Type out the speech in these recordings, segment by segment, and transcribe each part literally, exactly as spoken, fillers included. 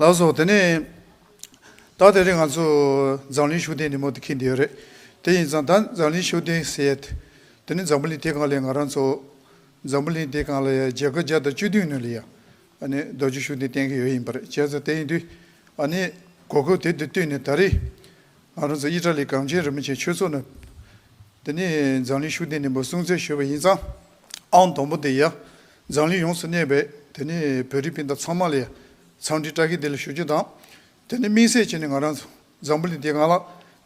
ལགས་སོ། དེ་ནས་ད་དེ་རིང་ང་ཚོ་འཛམ་གླིང་ཤུགས་ལྡན་ཉིན་མོ་དེ་འཁེལ་བསྡད་ཡོད་རེད། དེ་ཡིན་ཙང་ད་འཛམ་གླིང་ཤུགས་ལྡན་ཟེར་ཡས་དེ། དེ་ནི་འཛམ་བུ་གླིང་དེ་སྒང་ལ་ང་རང་ཚོ་འཛམ་བུ་གླིང་དེ་སྒང་ལ་ཡ་རྒྱལ་ཁབ་བརྒྱ་དང་བཅུ་བདུན་ནང་ལ་ཡ་ཨ་ནི་རྡོ་རྗེ་ཤུགས་ལྡན་བསྟན་གྱི་ཡོད་ཡིན་པ་རེད། བྱས་ཙང་དེ་ཡིན་དུས་ཨ་ནི་གོ་སྐབས་དེ་དང་བསྟུན་ནས་ད་རེས་ང་རང་ཚོ་ཨི་ཊ་ལི་གངས་ཅན་རིན་པོ་ཆེ་ཆོས་ཚོགས་ནས་དེ་ནི་འཛམ་གླིང་ཤུགས་ལྡན་ཉིན་མོ་སྲུང་བརྩི་ཞུས་པ་ཡིན་ཙང་། ཨང་དང་པོ་དེ་ཡ་འཛམ་གླིང་ཡོངས་སུ་གནས་པའི་དེ་ནི་བོད་རིགས་སྤུན་ཟླ་ཚང་མ་ལ་ཡ་འཚམས་འདྲི་བཀྲ་ཤིས་བདེ་ལེགས་ཞུ་རྒྱུ་དང་། དེ་ནི་དམིགས་བསལ་བྱས་ནས་ང་རང་ཚོ་འཛམ་བུ་གླིང་འདི་སྒང་ལ་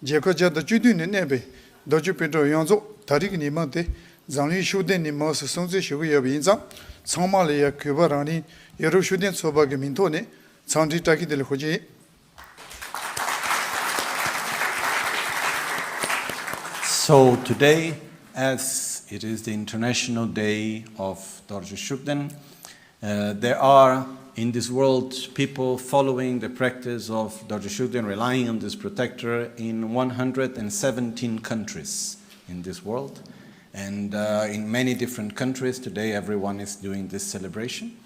རྒྱལ་ཁབ་བརྒྱ་དང་བཅུ་བདུན་ནས་གནས་པའི་རྡོ་རྗེ་སྤུན་གྲོགས་ཡོངས་རྫོགས་ད་རེས་ཀྱི་ཉིན་མོ་དེ་འཛམ་གླིང་ཤུགས་ལྡན་ཉིན་མོ་ཞེས་སྲུང་བརྩི་ཞུ་གི་ཡོད་པ་ཡིན་ཙང་། ཚང་མ་ལ་ཡ་གུས་པ་རང་རིང་ཡུ་རོབ་ཤུགས་ལྡན་ཚོགས་པ་གི་མིང་ཐོག་ནས་འཚམས་འདྲི་བཀྲ་ཤིས་བདེ་ལེགས་ཞུ་རྒྱུ་ཡིན། So today, as it is the International Day of Dorje Shugden, Uh, there are in this world people following the practice of Dorje Shugden, relying on this protector in one hundred seventeen countries in this world. And uh, in many different countries today, everyone is doing this celebration.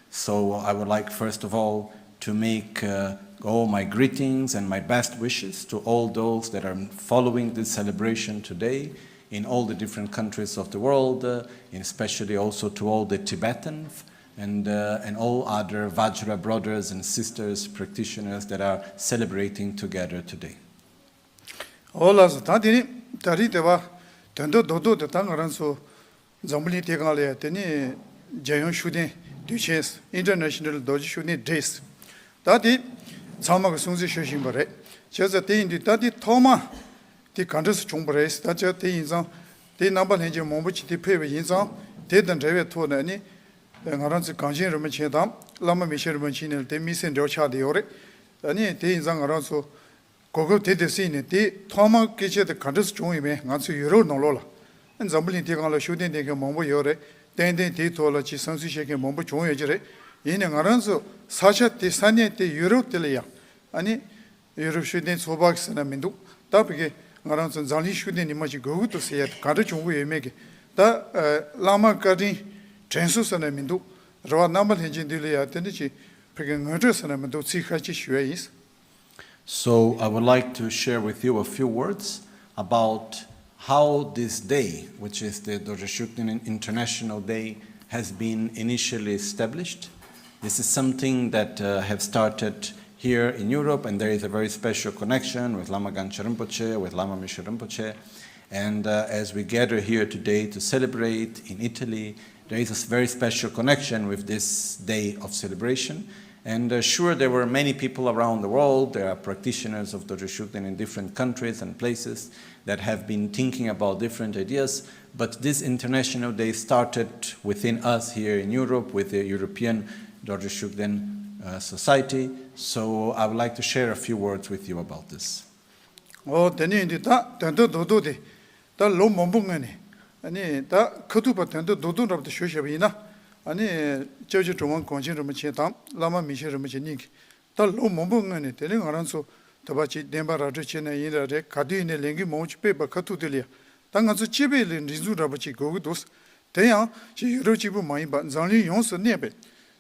So I would like, first of all, to make uh, all my greetings and my best wishes to all those that are following this celebration today in all the different countries of the world, uh, and especially also to all the Tibetans and, uh, and all other Vajra brothers and sisters practitioners that are celebrating together today. ཨོ་ལགས་སོ། ད་དེ་ནི་ད་རེས་དེ་བ་དོན་དག་རྡོག་རྡོག་དེ་ད་ང་རང་ཚོ་འཛམ་བུ་གླིང་དེ་སྒང་ལ་ཡ་དེ་ནི་རྒྱལ་ཡོངས་ཤུགས་ལྡན་དུས་ཆེན། International Dorje Shugden Days། ད་དེ་ཚང་མ་གི་སྲུང་བརྩི་ཞུ་བཞིན་པ་རེད། བྱས་ཙང་དེ་ཡིན་དུས་ད་དེ་ཐོག་མ་དེ་ག་འདྲ་སེ་བྱུང་པ་རེད། ད་ཆ་དེ་ཡིན་ཙང་དེ་རྣམ་པ་ལྷན་རྒྱས་མང་པོ་ཅིག་དེ་ཕེབས་པ་ཡིན་ཙང་། དེ་དང་འབྲེལ་བའི་ཐོག་ནས་ནི་ང་རང་ཚོའི་གངས་ཅན་རིན་པོ་ཆེ་དང་བླ་མ་མི་ཆེན་རིན་པོ་ཆེ་གཉིས་ལ་དེ་དམིགས་བསལ་འབྲེལ་བ་ཆགས་བསྡད་ཡོད་རེད། ཨ་ནི་དེ་ཡིན་ཙང་ང་རང་ཚོ་གོ་སྐབས་དེ་དེ་བརྩིས་ནས་དེ་ཐོག་མར་སྐད་ཆ་དེ་ག་འདྲ་སེ་བྱུང་ཡོད་མེད། ང་ཚོ་ཡུ་རོབ་ནང་ལོགས་ལ་འཛམ་བུ་གླིང་དེ་སྒང་ལ་ཤུགས་ལྡན་ལྡན་མཁན་མང་པོ་ཡོད་རེད། ཏན་ཏན་དེའི་ཐོག་ལ་ཅིག་བསམ་ཚུལ་བཤད་མཁན་མང་པོ་བྱུང་ཡོད་ཀྱི་རེད། ཡིན་ནའི་ང་རང་ཚོ་ས་ཆ་དེ་ས་གནས་དེ་ཡུ་རོབ་དེ་ལ་ཡང་ཨ་ནི་ཡུ་རོབ་ཤུགས་ལྡན་ཚོགས་པ་ཟེར་ན་མི་འདུག་ད་བོད་སྐད་ང་རང་ཚོ་འཛམ་གླིང་ཤུགས་ལྡན་ཉིན་མོ་ཅིག་དགོས་ཀྱི་འདུག་ཟེར་ཡ་དེ་ག་འདྲ་བྱུང་གི་ཡོད་མེད་ཀྱི། ད་ཨ་བླ་མ་བཀའ་དྲིན་དྲན་གསོ་ཟེར་ན་མི་འདུག་རེད་བ། རྣམ་པ་ལྷན་རྒྱས་འདི་ལ་ཡ་དེ་འདྲ་ཅིག་བོད་སྐད་ངོ་སྤྲོད་ཟེར་ན་མི་འདུག་ཚིག་ཁ་ཅིག་ཞུ་ཡ་ཡིན། So I would like to share with you a few words about how this day, which is the Dorje Shugden International Day, has been initially established. This is something that uh, have started here in Europe, and there is a very special connection with Lama Gangchen Rinpoche, with Lama Misho Rinpoche. And uh, as we gather here today to celebrate in Italy, there is a very special connection with this day of celebration. And uh, sure, there were many people around the world. There are practitioners of Dorje Shugden in different countries and places that have been thinking about different ideas. But this International Day started within us here in Europe with the European Dorje Shugden uh, Society. So I would like to share a few words with you about this. ཨོ། དེ་ནས་ཡིན་དུས་ད་དོན་དག་རྡོག་རྡོག་དེ་ད་ལོ་མང་པོ་སྔོན་ནས་ཨ་ནི་ད་ཁ་ཐུག་པ་དོན་དག་རྡོག་རྡོག་འདྲ་པོ་དེ་ཞུ་བྱས་པ་ཡིན་ན། ཨ་ནི་སྐྱབས་རྗེ་གྲུབ་དབང་གངས་ཅན་རིན་པོ་ཆེ་དང་བླ་མ་མི་ཆེན་རིན་པོ་ཆེ་གཉིས་ཀྱིས་ད་ལོ་མང་པོ་སྔོན་ནས་དེ་ནས་ང་རང་ཚོ་དེ་བ་ཅིག་བདེན་པ་ར་སྤྲོད་བྱས་ན་ཡིན་ལ་རེད། ག་དུས་ཡིན་ནའི་ལས་འགུལ་མང་པོ་ཅིག་སྤེལ་བ་ཁ་ཐུག་དེ་ལ་ཡ་ད་ང་ཚོ་སྤྱི་པའི་ལས་སྒྲིག་འཛུགས་འདྲ་པོ་ཅིག་དགོས་ཀྱི་འདུག་དེ་ཡང་ཅིག་ཡུ་རོབ་གཅིག་པུ་མ་ཡིན་པ་འཛམ་གླིང་ཡོངས་སུ་གནས་པའི་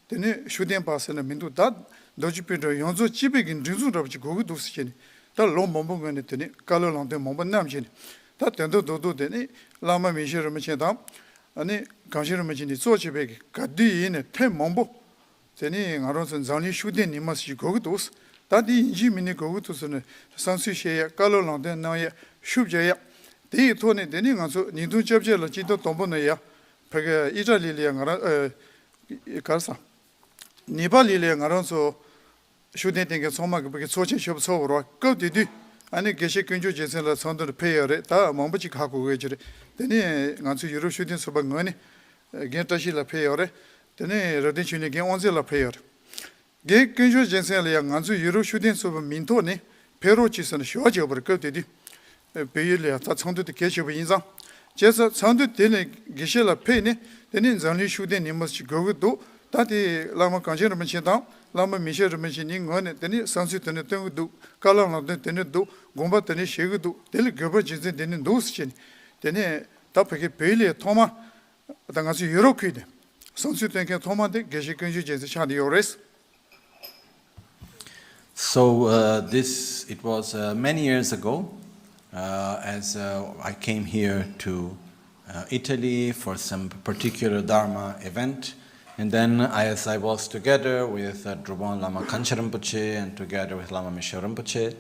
དེ་ནས་ཤུགས་ལྡན་པ་ཟེར་ན་མི་འདུག་ད་ རྡོ་རྗེ་སྤུན་གྲོགས་ཡོངས་རྫོགས་སྤྱི་པའི་གི་སྒྲིག་འཛུགས་འདྲ་པོ་ཅིག་དགོས་ཀྱི་འདུག་ཟེར་བྱས་ནས། ད་ལོ་མང་པོ་སྔོན་ནས་དེ་ནས་བཀའ་སློབ་ལམ་སྟོན་མང་པོ་གནང་བྱས་ནས། ད་དེ་འདྲ་འདུག་འདུག་དེ་ནས་བླ་མ་མིང་གཞི་རིན་པོ་ཆེ་དང་། ཨ་ནི་གངས་ཅན་རིན་པོ་ཆེ་ནས་གཙོ་བྱས་པའི་གི་ག་དུས་ཡིན་ནས་ཐེངས་མང་པོ། དེ་ནས་ང་རང་ཚོ་འཛམ་གླིང་ཤུགས་ལྡན་ཉིན་མོ་ཟེར་གྱི་དགོས་ཀྱི་འདུག། ད་འདི་ཡིན་གཅིག་མིན་གཉིས་དགོས་ཀྱི་འདུག་ཟེར་ནས་བསམ་ཚུལ་བཤད་ཡ། བཀའ་སློབ་ལམ་སྟོན་གནང་ཡ། ཤུགས་རྒྱག་ཡ། དེ་ཡི་ཐོག་ནས་དེ་ནས་ང་ཚོ་ཉིས་སྟོང་བཅོ་བརྒྱད་ལ་སྤྱི་ཟླ་དང་པོ་ནས་ཡ། ཕ་གི་ཨི་ཊ་ལི་ལ་ཡ་ང་རང་ཨ། ག་རེ་ཟེར། ནེ་པ་ལི་ལ་ཡ་ང་རང་ཚོ་ཤུགས་ལྡན་བསྟེན་མཁན་ཚང་མ་གི་ཕ་གི་ཚོགས་ཆེན་ཞེ་པོ་ཚོགས་པ་རེད་པ། སྐབས་དེ་དུས་ཨ་ནི་དགེ་བཤེས་དཀོན་མཆོག་རྒྱལ་མཚན་ལགས་ཚོགས་འདུར་ཕེབས་ཡོད་རེད། ད་མང་པོ་ཅིག་ཧ་གོ་གི་ཡོད་ཀྱི་རེད། དེ་ནས་ང་ཚོ་ཡུ་རོབ་ཤུགས་ལྡན་ཚོགས་པ་ངོས་ནས་རྒན་བཀྲ་ཤིས་ལགས་ཕེབས་ཡོད་རེད། དེ་ནས་རབ་བརྟན་ཆོས་གླིང་རྒན་དབང་འཛིན་ལགས་ཕེབས་ཡོད་རེད། རྒན་དཀོན་མཆོག་རྒྱལ་མཚན་ལགས་ཡང་ང་ཚོའི་ཡུ་རོབ་ཤུགས་ལྡན་ཚོགས་པའི་མིང་ཐོག་ནས་ཕེབས་རོགས་གྱིས་ཟེར་ནས་ཞུ་བ་བྱས་པ་རེད། སྐབས་དེ་དུས་བལ་ཡུལ་ལ་ཡང་ད་ཚོགས་འདུ་དེ་གལ་ཆེ་པོ་ཡིན་ཙང་། བྱས་ཙང་ཚོགས་འདུ་དེ་ནས་དགེ་བཤེས་ལགས་ཕེབས་ནས་དེ་ནས་འཛམ་གླིང་ཤུགས་ལྡན་ཉིན་མོ་ཞིག་དགོས་ཀྱི་འདུག། ད་དེ་བླ་མ་གངས་ཅན་རིན་པོ་ཆེ་དང་བླ་མ་མིང་གཞི་རིན་པོ་ཆེ་གཉིས་ངོས་ནས་དེ་ནས་བསམ་ཚུལ་དེ་ནས་སྟོན་གྱི་འདུག། བཀའ་སློབ་ལམ་སྟོན་དེ་ནས་འདུག། དགོངས་པ་དེ་ནས་བཞེས་ཀྱི་འདུག། དེ་ལ་དགོས་པ་རྒྱུ་མཚན་དེ་ནས་འདུག་ཟེར་བྱས་ནས། དེ་ནས་ད་བོད་ཀྱི་བོད་ཡིག་ལས་ཐོག་མ། ད་ང་ཚོའི་ཡུ་རོབ་ཁུལ་ནས་བསམ་ཚུལ་སྟོན་མཁན་ཐོག་མ་དེ་དགེ་བཤེས་དཀོན་མཆོག་རྒྱལ་མཚན་ཆགས་བསྡད་ཡོད་རེད། So, uh, this, it was uh, many years ago, uh, as uh, I came here to uh, Italy for some particular Dharma event. And then, as I was together with uh, Drubon Lama Kanche Rinpoche and together with Lama Mingshe Rinpoche,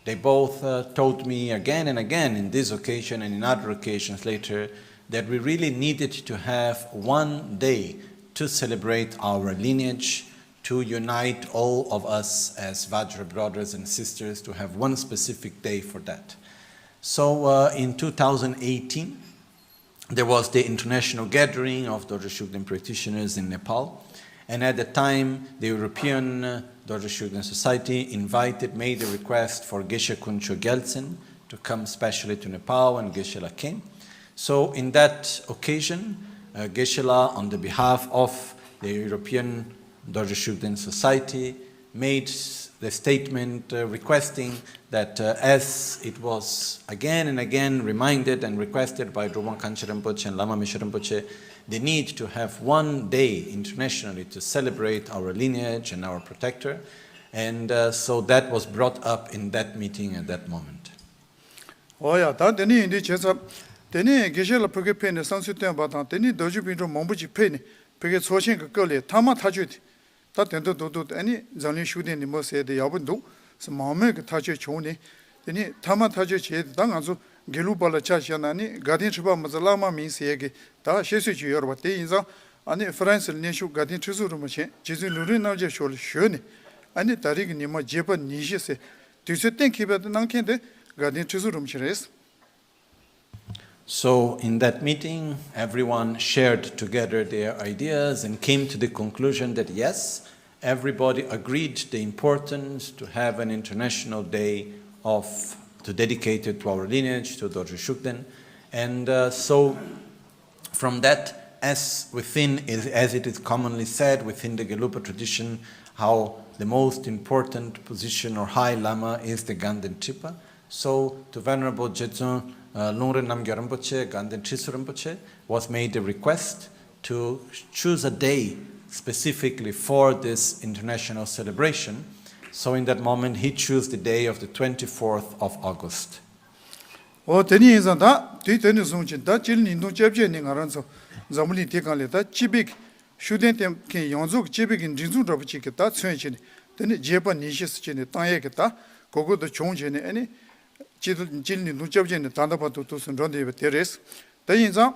they both uh, told me again and again in this occasion and in other occasions later that we really needed to have one day to celebrate our lineage, to unite all of us as Vajra brothers and sisters, to have one specific day for that. So uh, in two thousand eighteen, there was the international gathering of Dorje Shugden practitioners in Nepal. And at the time, the European uh, Dorje Shugden Society invited, made a request for Geshe Kuncho Gyaltsen to come specially to Nepal, and Geshe-la came. So, in that occasion, uh, Geshe-la, on the behalf of the European Dorje Shugden Society, made the statement uh, requesting that, uh, as it was again and again reminded and requested by Drubang Kanche Rinpoche and Lama Mingshe Rinpoche, the need to have one day internationally to celebrate our lineage and our protector. And uh, so that was brought up in that meeting at that moment. ཨོ་ཡ། ད་དེ་ནས་ཡིན་དུས་བྱས་ཙང་། དེ་ནས་དགེ་བཤེས་ལགས་བོད་ཁུལ་ཕེབས་ནས་བསམ་ཚུལ་བཏོན་པ་དང་། དེ་ནས་རྡོ་རྗེ་སྤུན་གྲོགས་མང་པོ་ཅིག་ཕེབས་ནས་བོད་ཀྱི་ཚོགས་ཆེན་གྱི་སྐབས་ལ་ཐ་མ་ཐག་གཅོད་དེ། ད་དེ་འདྲ་འདུག་འདུག། ཨ་ནི་འཛམ་གླིང་ཤུགས་ལྡན་ཉིན་མོ་ཟེར་དེ་ཡག་པོ་འདུག་ཟེར་མང་མོས་ཀྱི་ཐག་གཅོད་བྱུང་ནས། དེ་ནས་ཐ་མ་ཐག་གཅོད་བྱས་ཏེ། ད་ང་ཚོ་དགེ་ལུགས་པ་ལ་ཆ་བཞག་ན་ནི་དགའ་ལྡན་ཁྲི་པ་མ་ཚད་བླ་མ་མིང་ཟེར་ཡས་ཀྱི་ད་བཤད་སྲོལ་ཅིག་ཡོད་རེད་པ། དེ་ཡིན་ཙང་ཨ་ནི་ཧྥ་རན་སི་ལ་གནས་བཞུགས་དགའ་ལྡན་ཁྲི་ཟུར་རིན་པོ་ཆེ་རྗེ་བཙུན་ལུང་རིགས་རྣམ་རྒྱལ་མཆོག་ལ་ཞུས་ནས། ཨ་ནི་ད་རེས་ཀྱི་ཉིན་མོ་རྒྱས་པ་ཉིན་བཞི་ཟེར་དུས་ཚོད་གཏན་འཁེལ་བ་དེ་གནང་མཁན་དེ་དགའ་ལྡན་ཁྲི་ཟུར་རིན་པོ་ཆེ་རེད། So, in that meeting, everyone shared together their ideas and came to the conclusion that yes, everybody agreed the importance to have an international day of to dedicate it to our lineage, to Dorje Shugden. And uh, so, from that, as within, as it is commonly said within the Gelupa tradition, how the most important position or high lama is the Ganden Tripa. So, to Venerable Jetsun uh, Lungre Namgyo Rinpoche, Ganden Trisu Rinpoche, was made a request to choose a day specifically for this international celebration. So, in that moment, he chose the day of the twenty-fourth of August. ཨོ། དེ་ནས་ཡིན་ཙང་ད་དུས་དེ་ནས་བཟུང་ཅིང་ད་སྤྱི་ལོ་ཉིས་སྟོང་བཅོ་བརྒྱད་ནས་ང་རང་ཚོ་འཛམ་བུ་གླིང་དེ་སྒང་ལ་ད་སྤྱི་པའི་ཤུགས་ལྡན་བསྟེན་མཁན་ཡོངས་རྫོགས་ཀྱི་སྤྱི་པའི་གི་སྒྲིག་འཛུགས་འདྲ་པོ་ཅིག་གི་ད་མཚོན་བྱས་ནས། དེ་ནས་རྒྱས་པ་ནད་གཞི་ཟེར་བྱས་ནས་བཏང་ཡས་ཀྱི་ད་གོ་སྐབས་དེ་བྱུང་བྱས་ནས། ཨ་ནི་སྤྱི་ལོ་སྤྱི་ལོ་ཉིས་སྟོང་བཅོ་བརྒྱད་ནས་ད་ལྟ་བར་དུ་དུས་སུ་འགྲོ་བསྡད་པ་དེ་རེད། དེ་ཡིན་ཙང་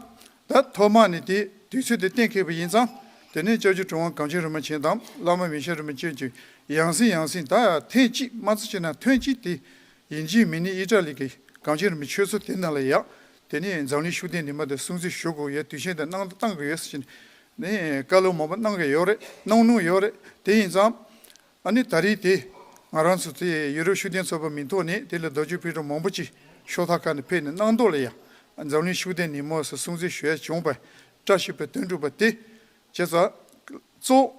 ད་ཐོག་མ་ནས་དེ་དུས་ཚོད་དེ་གཏན་འཁེལ་བ་ཡིན་ཙང་། དེ་ནས་སྐྱབས་རྗེ་གྲུབ་དབང་གངས་ཅན་རིན་པོ་ཆེ་དང་བླ་མ་མིང་གཞི་རིན་པོ་ཆེ་གིས་ཡང་སེ་ཡང་སེ་ད་ཐེངས་གཅིག་མ་ཚད་བྱས་ན་ཐེངས་གཅིག་དེ་ཡིན་གཅིག་མིན་གཉིས་ཨི་ཊ་ལི་གི་གངས་ཅན་རིན་པོ་ཆེ་ཆོས་ཚོགས་དེ་ནང་ལ་ཡ། དེ་ནས་འཛམ་གླིང་ཤུགས་ལྡན་ཉིན་མོ་དེ་སྲུང་བརྩི་ཞུ་དགོས་ཡས་དུས་ཆེན་དེ་གནང་བཏང་གི་ཡོད་ཟེར་བྱས་ནས་བཀའ་སློབ་མང་པོ་གནང་གི་ཡོད་རེད། གནང་མྱོང་ཡོད་རེད། དེ་ཡིན་ཙང་ཨ་ནི་ད་རེས་དེ་ང་རང་ཚོ་དེ་ཡུ་རོབ་ཤུགས་ལྡན་ཚོགས་པའི་མིང་ཐོག་ནས། དེ་ལ་རྡོ་རྗེ་སྤུན་གྲོགས་མང་པོ་ཅིག་ཕྱོགས་མཐའ་ཁག་ནས་ཕེབས་ནས་གནང་མདོག་ལ་ཡ། འཛམ་གླིང་ཤུགས་ལྡན་ཉིན་མོ་ཟེར་སྲུང་བརྩི་ཞུ་ཡས་བྱུང་བས་བཀྲ་ཤིས་པའི་དོན་གྲུབ་པ་དེ། བྱས་ཙང་གཙོ་བོ་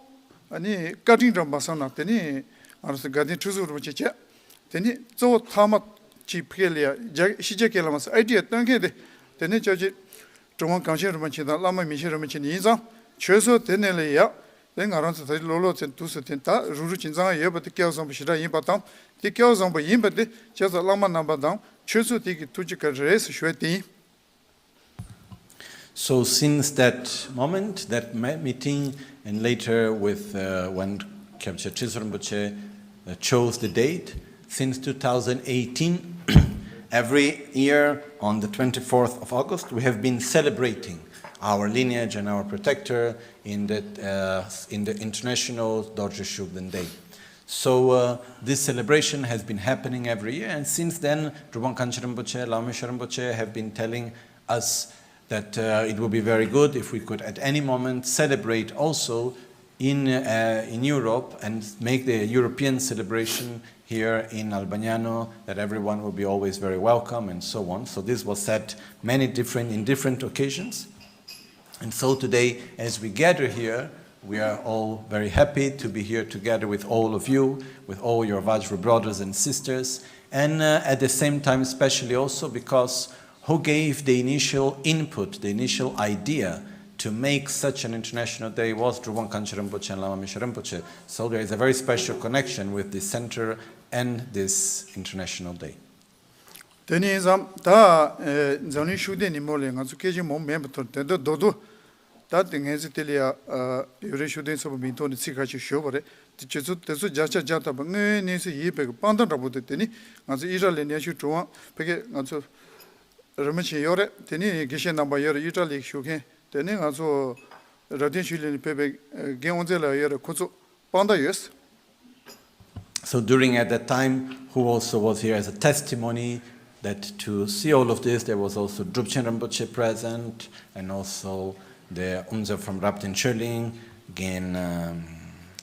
ཨ་ནི་བཀའ་དྲིན་འདྲ་མ་བསམ་ན། དེ་ནས་ང་རང་ཚོ་དགའ་ལྡན་ཁྲི་ཟུར་རིན་པོ་ཆེ་བྱས། དེ་ནས་གཙོ་བོ་ཐ་མ་ཅིག་ཕ་གི་ལ་ཡ་རྒྱ་ཕྱི་རྒྱལ་སྐད་ལ་མ་ཟད་ཨའི་ཌི་ཡ་སྟོན་མཁན་དེ། དེ་ནས་སྐྱབས་རྗེ་གྲུབ་དབང་གངས་ཅན་རིན་པོ་ཆེ་དང་བླ་མ་མིང་གཞི་རིན་པོ་ཆེ་ནས་ཡིན་ཙང་། ཆོས་ཚོགས་དེ་ནས་ལ་ཡ་ དེ་ང་རང་ཚོ་ད་ལོ་ལོ་ཚེ་དུས་སུ་དེ་ད་རུག་རུག་ཅིང་ཙང་ཡོད་པ་དེ་སྐལ་བ་བཟང་པོ་ཞེ་དྲག་ཡིན་པ་དང་། དེ་སྐལ་བ་བཟང་པོ་ཡིན་པ་དེ་བྱས་ཙང་བླ་མ་རྣམ་པ་དང་ཆོས་ཚོགས་དེ་གི་ཐུགས་རྗེ་བཀའ་དྲིན་རེད་ཟེར་ཞུ་བ་དེ་ཡིན། So since that moment, that me- meeting, and later with uh, when Khyentse Trilso Rinpoche uh, chose the date, since two thousand eighteen, every year on the twenty-fourth of August, we have been celebrating our lineage and our protector in the, uh, in the International Dorje Shugden Day. So uh, this celebration has been happening every year, and since then, Drupang Khyentse Rinpoche, Lama Mingyur Rinpoche have been telling us that uh, it would be very good if we could at any moment celebrate also in, uh, in Europe and make the European celebration here in Albagnano, that everyone will be always very welcome and so on. So this was said many different, in different occasions. And so today, as we gather here, we are all very happy to be here together with all of you, with all your Vajra brothers and sisters, and uh, at the same time, especially also because who gave the initial input, the initial idea to make such an international day was Drupang Khyentse Rinpoche and Lama Mingyur Rinpoche. So there is a very special connection with this center and this international day. དེ་ནས་ཡིན་ཙང་ད་འཛམ་གླིང་ཤུགས་ལྡན་ཉིན་མོ་ལ་ང་ཚོ་སྐད་ཆ་མང་མེད་པ་ཐོག་དེ་འདྲ་རྡོག་རྡོག་ད་དེ་ངས་ཚེ་དེ་ལ་ཡ་ཡུ་རོབ་ཤུགས་ལྡན་ཚོགས་པའི་མིང་ཐོག་ནས་ཚིག་ཁ་ཤས་ཞུས་པ་རེད། དེ་ཁྱེད་ཚོ་དེ་ཚོ་བརྒྱ་ཆ་བརྒྱ་ཐམ་པ་དངོས་ཡོད་གནས་ཚུལ་ཡིན་པའི་གི་དཔང་རྟགས་འདྲ་པོ་དེ་དེ་ནི་ང་ཚོ་ཨི་ཊ་ལི་ནས་ཤུགས་དྲུང་བ་ཕ་གི་ང་ཚོ་རིན་པོ་ཆེ་ཡོད་རེད། དེ་ནི་དགེ་བཤེས་རྣམ་པ་ཡོད་རེད། ཨི་ཊ་ལི་ཞུགས་མཁན་དེ་ནི་ང་ཚོ་རབ་བརྟན་ཆོས་གླིང་ནས་ཕེབས་པའི་རྒན་དབང་འཛིན་ལགས་ཡོད་རེད། ཁོ་ཚོ་དཔང་རྟགས་ཡོད། So during at that time, who also was here as a testimony that to see all of this, there was also Drupchen Rinpoche present, and also the Umza from Rabten Choling, again, um,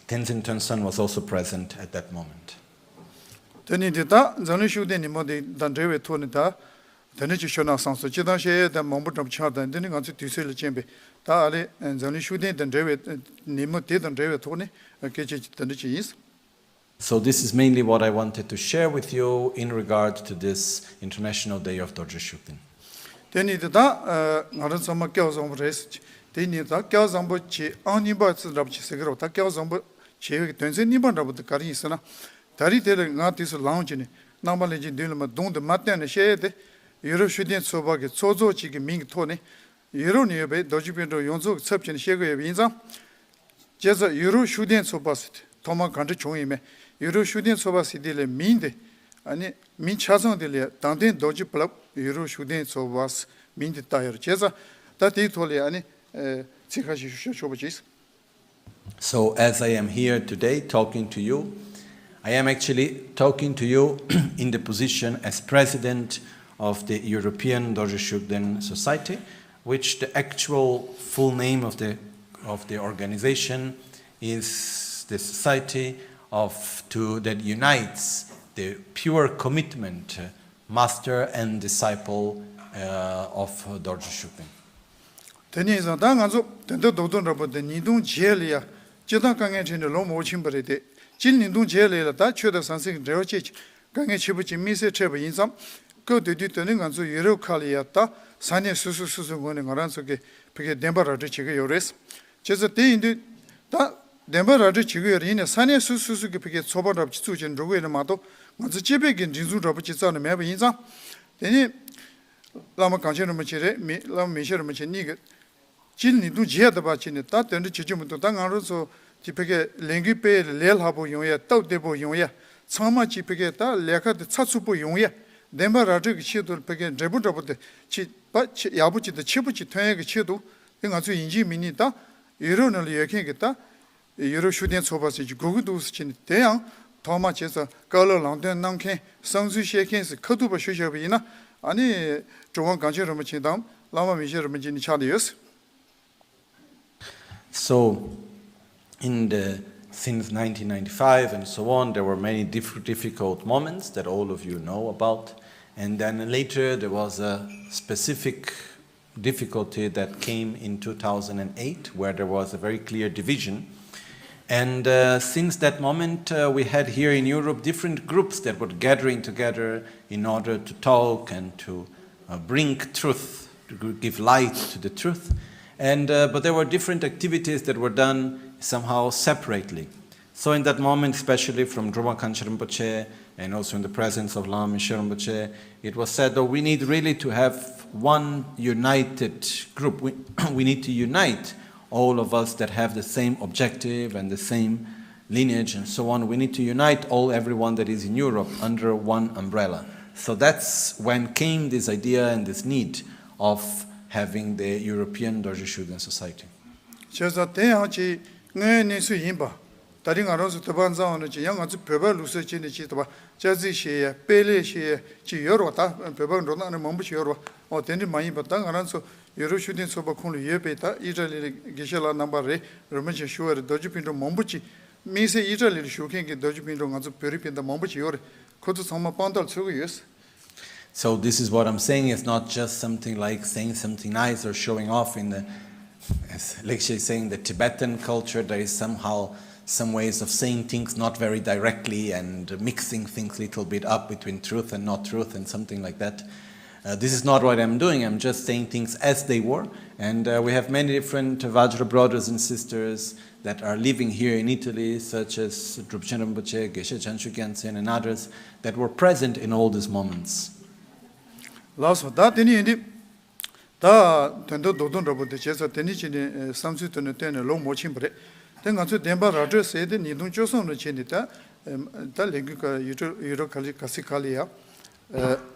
Tenzin Tönsan was also present at that moment. དེ་ནི་འདི་དག་འཛམ་གླིང་ཤུགས་ལྡན་ཉིན་མོ་འདི་དང་འབྲེལ་བའི་ཐོག་ནས་ད་དེ་ནས་ཅིག་ཤོད་ན་བསམ་སོང་། སྤྱིར་བཏང་བཤད་ཡས་དང་མང་པོ་འགྲམ་ཆགས་དང་འདི་ནི་ང་ཚོའི་དུས་ཚོད་ལ་རྐྱེན་པས་ད་ཨ་ལེ་འཛམ་གླིང་ཤུགས་ལྡན་དང་འབྲེལ་བའི་ཉིན་མོ་དེ་དང་འབྲེལ་བའི་ཐོག་ནས་སྐད་ཆ་ཅིག་དེ་འདྲ་ཅིག་ཡིན། So this is mainly what I wanted to share with you in regard to this International Day of Dorje Shugden. དེ་ནི་དེ་དག་ང་རང་ཚང་མ་སྐལ་བ་བཟང་པོ་རེད་ཟེར་གྱི། དེ་ནི་ད་སྐལ་བ་བཟང་པོ་གྱི་ཨང་གཉིས་པ་ཙི་འདྲ་པོ་ཅིག་ཟེར་གྱི་རེད་པ། ད་སྐལ་བ་བཟང་པོ་བྱེད་པའི་དོན་ཚན་གཉིས་པ་འདྲ་པོ་དེ་ག་རེ་ཡིན་ཟེར་ན། ད་རེས་དེ་ལ་ང་དུས་སུ་ལངས་བྱས་ནས་རྣམ་པ་ལྷན་རྒྱས་མདུན་ལ་མ་གདོང་དུ་མ་བསྟན་ནས་བཤད་ཡས་དེ་ཡུ་རོབ་ཤུགས་ལྡན་ཚོགས་པ་གི་ཚོགས་གཙོ་གཅིག་གི་མིང་གི་ཐོག་ནས་ཡུ་རོབ་ནས་ཡོད་པའི་རྡོ་རྗེ་སྤུན་གྲོགས་ཡོངས་རྫོགས་ཀྱི་ཚབ་བྱས་ནས་བཤད་ཀྱི་ཡོད་པ་ཡིན་ཙང་། བྱས་ཙང་ཡུ་རོབ་ཤུགས་ལྡན་ཚོགས་པ་ཟེར་དེ་ཐོག་མར་ག་འདྲ་བྱུང་ཡིན་མིན། ཡུ་རོབ་ཤུགས་ལྡན་ཚོགས་པ་ཟེར་དེ་ལ་མིང་དེ་ཨ་ནི་མིང་ཆ་ཚང་དེ་ལ་དང་ཐེན་རྡོ་རྗེ་བླ་མ་ཡུ་རོབ་ཤུགས་ལྡན་ཚོགས་པ་ཟེར་མིང་དེ་བཏགས་ཡོད་རེད། བྱས་ཙང་ད་དེའི་ཐོག་ལ་ཨ་ནི་ཚིག་ཁ་ཤས་ཞུ་ཆོག་པ་བྱས། So, as I am here today talking to you, I am actually talking to you in the position as president of the European Dorje Shugden Society, which the actual full name of the, of the organization is the Society of, to, that unites the pure commitment, uh, master and disciple, uh, of Dorje Shugden. དེ་ནས་བཟུང་ད་ང་ཚོ་དེ་འདྲ་རྡོག་རྡོག་འདྲ་པོ་དེ་ཉིས་སྟོང་བརྒྱད་ལ་ཡ་སྤྱིར་བཏང་དཀའ་ངལ་འཕྲད་ནས་ལོ་མང་པོ་ཕྱིན་པ་རེད་དེ། སྤྱིར་ཉིས་སྟོང་བརྒྱད་ལ་ཡ་ལ་ད་ཆོས་དང་ཟང་ཟིང་གི་འབྲེལ་བ་བཅས་ཀྱི་དཀའ་ངལ་ཆེ་པོ་ཅིག་དམིགས་བསལ་འཕྲད་པ་ཡིན་ཙང་། སྐབས་དེ་དུས་དེ་ནི་ང་ཚོ་ཡུ་རོབ་ཁག་ལ་ཡ་ད་ས་གནས་སོ་སོ་སོ་སོའི་ངོས་ནས་ང་རང་ཚོ་གི་ཕ་གིའི་བདེན་པ་ར་སྤྲོད་བྱེད་ཀྱི་ཡོད་རེད། བྱས་ཙང་དེ་ཡིན་དུས་ད་བདེན་པ་ར་སྤྲོད་བྱེད་ཀྱི་ཡོད་རེད། ཡིན་ནའི་ས་གནས་སོ་སོ་སོ་སོ་གི་ཕ་གིའི་ཚོགས་པ་འདྲ་པོ་ཅིག་བཙུགས་བྱས་འགྲོ་གི་ཡོད་རེད་མ་གཏོགས། ང་ཚོ་སྤྱི་པའི་གི་སྒྲིག་འཛུགས་འདྲ་པོ་ཅིག་རྩ་ནས་མེད་པ་ཡིན་ཙང་། དེ་ནི་བླ་མ་གངས་ཅན་རིན་པོ་ཆེ་རེད། མི་བླ་མ་མིང་ཤེས་རིན་པོ་ཆེ་གཉིས་ཀྱིས་སྤྱིར་ཉིས་སྟོང་བརྒྱད་དང་བར་བྱས་ནས་ད་དེ་འདྲ་བྱེད་རྒྱུ་མི་འདུག་ད་ང་རང་ཚོ་གི་ཕ་གིའི་ལས་འགུལ་སྤེལ་ཡས་ལས་སླ་པོ་ཡོང་ཡས། སྟབས་བདེ་པོ་ཡོང་ཡས། ཚང་མ་གཅིག་ཕ་གིའི་ད་ལས་ཀ་དེ་ཚགས་ཚུད་པོ་ཡོང་ཡས། བདེན་པ་ར་སྤྲོད་ཀྱི་ཆེད་དུ་ཕ་གིའི་འབྲས་བུ་འདྲ་པོ་དེ་ཅིག་པ་ཆེ་ཡག་པོ་ཅིག་དང་ཆེ་པོ་ཅིག་ཐོན་ཡས་ཀྱི་ཆེད་དུ། དེ་ང་ཚོ་ཡིན་གཅིག་མིན་གཉིས་ད་ཡུ་རོབ་ནང་ལ་ཡོད་མཁན་གྱི་ད་ཡུ་རོབ་ཤུགས་ལྡན་ཚོགས་པ་ཟེར་གྱི་དགོས་ཀྱི་འདུག་ཟེར་གྱི་ནི། དེ་ཡང་ཐོག་མ་བྱས་ཙང་བཀའ་སློབ་ལམ་སྟོན་གནང་མཁན། བསམ་ཚུལ་བཤད་མཁན་ཟེར་ཁ་ཐུག་པ་ཞུ་བཞག་པ་ཡིན་ན། ཨ་ནི་གྲུབ་དབང་གངས་ཅན་རིན་པོ་ཆེ་དང་བླ་མ་མིང་ཤེས་རིན་པོ་ཆེ་གཉིས་ཆགས་བསྡད་ཡོད། So, in the, since nineteen ninety-five and so on, there were many diff- difficult moments that all of you know about. And then later there was a specific difficulty that came in two thousand eight, where there was a very clear division. And uh, since that moment, uh, we had here in Europe different groups that were gathering together in order to talk and to uh, bring truth, to give light to the truth. And, uh, but there were different activities that were done, somehow separately. So in that moment, especially from Druma Khanchen Rinpoche and also in the presence of Lama Minchen Rinpoche, it was said that we need really to have one united group. We, we need to unite all of us that have the same objective and the same lineage and so on. We need to unite all, everyone that is in Europe under one umbrella. So that's when came this idea and this need of having the European Dorje Shugden Society. བྱས་ཙང་དེ་ཡང་ཅིག་དངོས་ཡོད་གནས་ཚུལ་ཡིན་པ། ད་རིང་ང་རང་ཚོ་དོ་པ་འཛམ་བ་ནི་ཅིག་ཡང་ང་ཚོ་བོད་པ་ལུགས་སྲོལ་ཅིག་ནས་ཅིག་དོ་པ་སྐྱ་རྫི་ཤེས་ཡ་དཔེ་ལེགས་ཤེས་ཡ་ཅིག་ཡོད་རོགས། ད་བོད་པ་འགྲོ་སྟངས་ནི་མང་པོ་ཅིག་ཡོད་རོགས། འོ་དེ་འདྲ་མ་ཡིན་པ། ད་ང་རང་ཚོ་ཡུ་རོབ་ཤུགས་ལྡན་ཚོགས་པ་ཁོངས་ལ་ཡོད་པའི་ད་ཨི་ཊ་ལི་ལ་དགེ་བཤེས་ལགས་རྣམ་པ་རེད། རིན་པོ་ཆེ་ཞུ་བ་རེད། རྡོ་རྗེ་སྤུན་གྲོགས་མང་པོ་ཅིག་དམིགས་བསལ་ཨི་ཊ་ལི་ལ་བཞུགས་མཁན་གྱི་རྡོ་རྗེ་སྤུན་གྲོགས་ང་ཚོ་བོད་རིགས་སྤུན་ཟླ་མང་པོ་ཅིག་ཡོད་རེད། ཁོ་ཚོ་ཚང་མ་དཔང་རྟགས་འཚོལ་གི་ཡོད། So this is what I'm saying. It's not just something like saying something nice or showing off in the, as Aleksey is saying, the Tibetan culture. There is somehow some ways of saying things not very directly and mixing things little bit up between truth and not truth and something like that. Uh, this is not what I'm doing. I'm just saying things as they were. And uh, we have many different Vajra brothers and sisters that are living here in Italy, such as Drupchen Rinpoche, Geshe Chanchu Gyaltsen, and others that were present in all these moments. ལགས་སོ། ད་དེ་ནི་ཡིན་དུས། ད་དོན་དག་རྡོག་རྡོག་འདྲ་པོ་དེ་བྱས་ཙང་དེ་ནི་ཅི་ནས་བསམ་ཚུལ་དེ་ནི་བཏོན་ནས་ལོ་མོ་ཕྱིན་པ་རེད། དེ་ང་ཚོའི་བདེན་པ་ར་སྤྲོད་ཟེར་དེ་ཉིས་སྟོང་བཅུ་གསུམ་ལ་བྱས་ནས་ད་ད་ལས་འགུལ་ཁ་ཡུ་ཊུབ་ཡུ་ཊུབ་ག་ལི་ག་སི་ག་ལི་ཡ་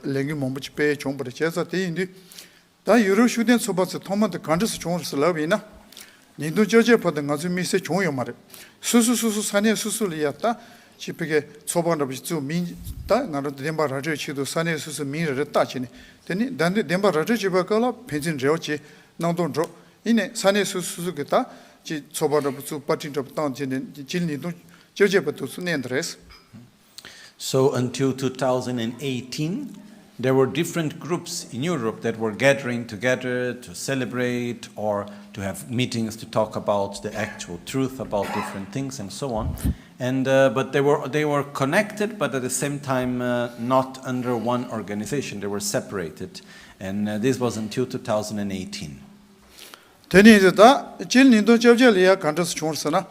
ལས་འགུལ་མང་པོ་ཅིག་སྤེལ་བྱུང་པ་རེད། བྱས་ཙང་དེ་ཡིན་དུས། ད་ཡུ་རོབ་ཤུགས་ལྡན་ཚོགས་པ་ཚོ་ཐོག་མ་དེ་ག་འདྲ་སེ་བྱུང་རེད་ཟེར་ལབ་པ་ཡིན་ན། ཉིས་སྟོང་བཅོ་བརྒྱད་བར་དུ་ང་ཚོའི་དམིགས་བསལ་བྱུང་ཡོད་མ་རེད། སོ་སོ་སོ་སོ་ས་གནས་སོ་སོ་ལ་ཡ་ད་ཅིག་ཕ་གི་ཚོགས་པ་འདྲ་པོ་ཞིག་བཙུགས། མིང་ད་ང་རང་བདེན་པ་ར་སྤྲོད་ཆེད་དུ་ས་གནས་སོ་སོའི་མིང་རེ་རེ་བཏགས་བྱས་ནས། དེ་ནི་ད་འདི་བདེན་པ་ར་སྤྲོད་བྱེད་པའི་སྐབས་ལ་ཕན་ཚུན་འབྲེལ་བ་བྱེད་གནང་སྟངས་འགྲོ། ཡིན་ནའི་ས་གནས་སོ་སོ་སོ་གི་ད་ཅིག་ཚོགས་པ་འདྲ་པོ་བཙུགས། པར་ཊི་འདྲ་པོ་བཏང་བྱས་ནས་སྤྱི་ལོ་ཉིས་སྟོང་བཅོ་བརྒྱད་བར་དུ་ཚུར་གནས་འདི་རེད། So until two thousand eighteen, there were different groups in Europe that were gathering together to celebrate or to have meetings to talk about the actual truth about different things and so on. And uh, but they were they were connected, but at the same time uh, not under one organization. They were separated, and uh, this was until two thousand and eighteen. དེ་ནས་ད་སྤྱི་ལོ་ཉིས་སྟོང་བཅོ་བརྒྱད་ལ་ཡ་ག་འདྲ་སེ་བྱུང་ཟེར་ན།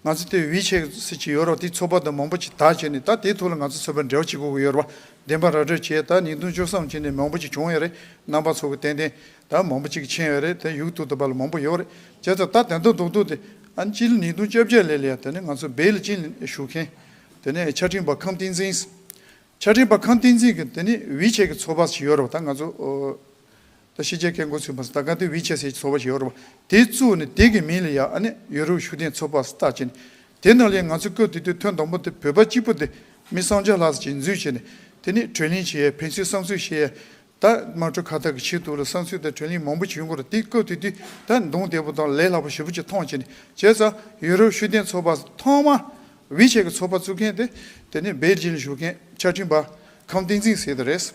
ང་ཚོ་དེ་ཝི་ཆེ་ཊི་ཟེར་གྱི་ཡོད་རེད། དེ་ཚོགས་པ་དང་མང་པོ་ཅིག་དར་བྱས་ནས་ད་དེའི་ཐོག་ལ་ང་ཚོ་ཚོགས་པ་འབྲེལ་བ་བྱེད་དགོས་ཀྱི་ཡོད་རེད་པ། བདེན་པ་ར་སྤྲོད་བྱས་ད་ཉིས་སྟོང་བཅུ་གསུམ་བྱས་ནས་མང་པོ་ཅིག་བྱུང་ཡོད་རེད། རྣམ་པ་ཚོ་གི་ཏན་ཏན་ད་མང་པོ་ཅིག་མཁྱེན་ཡོད་རེད། དེ་ཡུག་ཏུ་དུ་བ་ལ་མང་པོ་ཡོད་རེད། བྱས་ཙང་ད་དོན་དག་རྡོག་རྡོག་དེ་ཨ་ནི་སྤྱི་ལོ་ཉིས་སྟོང་བཅོ་བརྒྱད་ལོ་ལ་ཡ་དེ་ནས་ང་ཚོ་སྦེལ་ཇམ་ལ་བཞུགས་མཁན་དེ་ནས་ཆ་འཕྲིན་པ་ཁམས་བསྟན་འཛིན། ཆ་འཕྲིན་པ་ཁམས་བསྟན་འཛིན་གྱི་དེ་ནས་ཝི་ཆེ་ཊི་གི་ཚོགས་པ་ཞིག་ཡོད་རེད་པ། ད་ང་ཚོ་ད་ཕྱི་རྒྱལ་སྐད་འགོ་ཚུགས་པ་ད་ག་དེ་ཝི་ཆེ་ཊི་ཟེར་གྱི་ཚོགས་པ་ཞིག་ཡོད་རེད་པ། དེ་བཙུགས་ནས་དེ་གི་མིང་ལ་ཡ་ཨ་ནི་ཡུ་རོབ་ཤུགས་ལྡན་ཚོགས་པ་བཏགས་བྱས་ནས། དེ་ནང་ལ་ང་ཚོ་སྐབས་དེ་དུས་ཐེངས་དང་པོ་དེ་བོད་པ་གཅིག་པུ་དེ་མི་སུམ་བརྒྱ་ལྷག་ཙམ་ཅིག་འཛུལ་བྱས་ནས། དེ་ནས་གྲོས་གླེང་བྱས། ཕན་ཚུན་བསམ་ཚུལ་བཤད། ད་དམངས་ཁྲོད་ཁ་བརྡ་གི་ཆེད་དུ་ལ་བསམ་ཚུལ་དང་གྲོས་གླེང་མང་པོ་བྱུང་གི་རེད། དེ་སྐབས་དེ་དུས་ད་གདེང་བདེ་པོ་དང་ལས་སླ་པོ་ཞེ་པོ་ཅིག་མཐོང་བྱས་ནས། བྱས་ཙང་ཡུ་རོབ་ཤུགས་ལྡན་ཚོགས་པ་ཐོག་མ་ཝི་ཆེ་ཊི་གི་ཚོགས་པ་བཙུགས་མཁན་དེ་དེ་ནས་སྦེལ་ཇམ་ལ་བཞུགས་མཁན་ཆ་འཕྲིན་པ་ཁམས་བསྟན་འཛིན་ཟེར་དེ་རེད།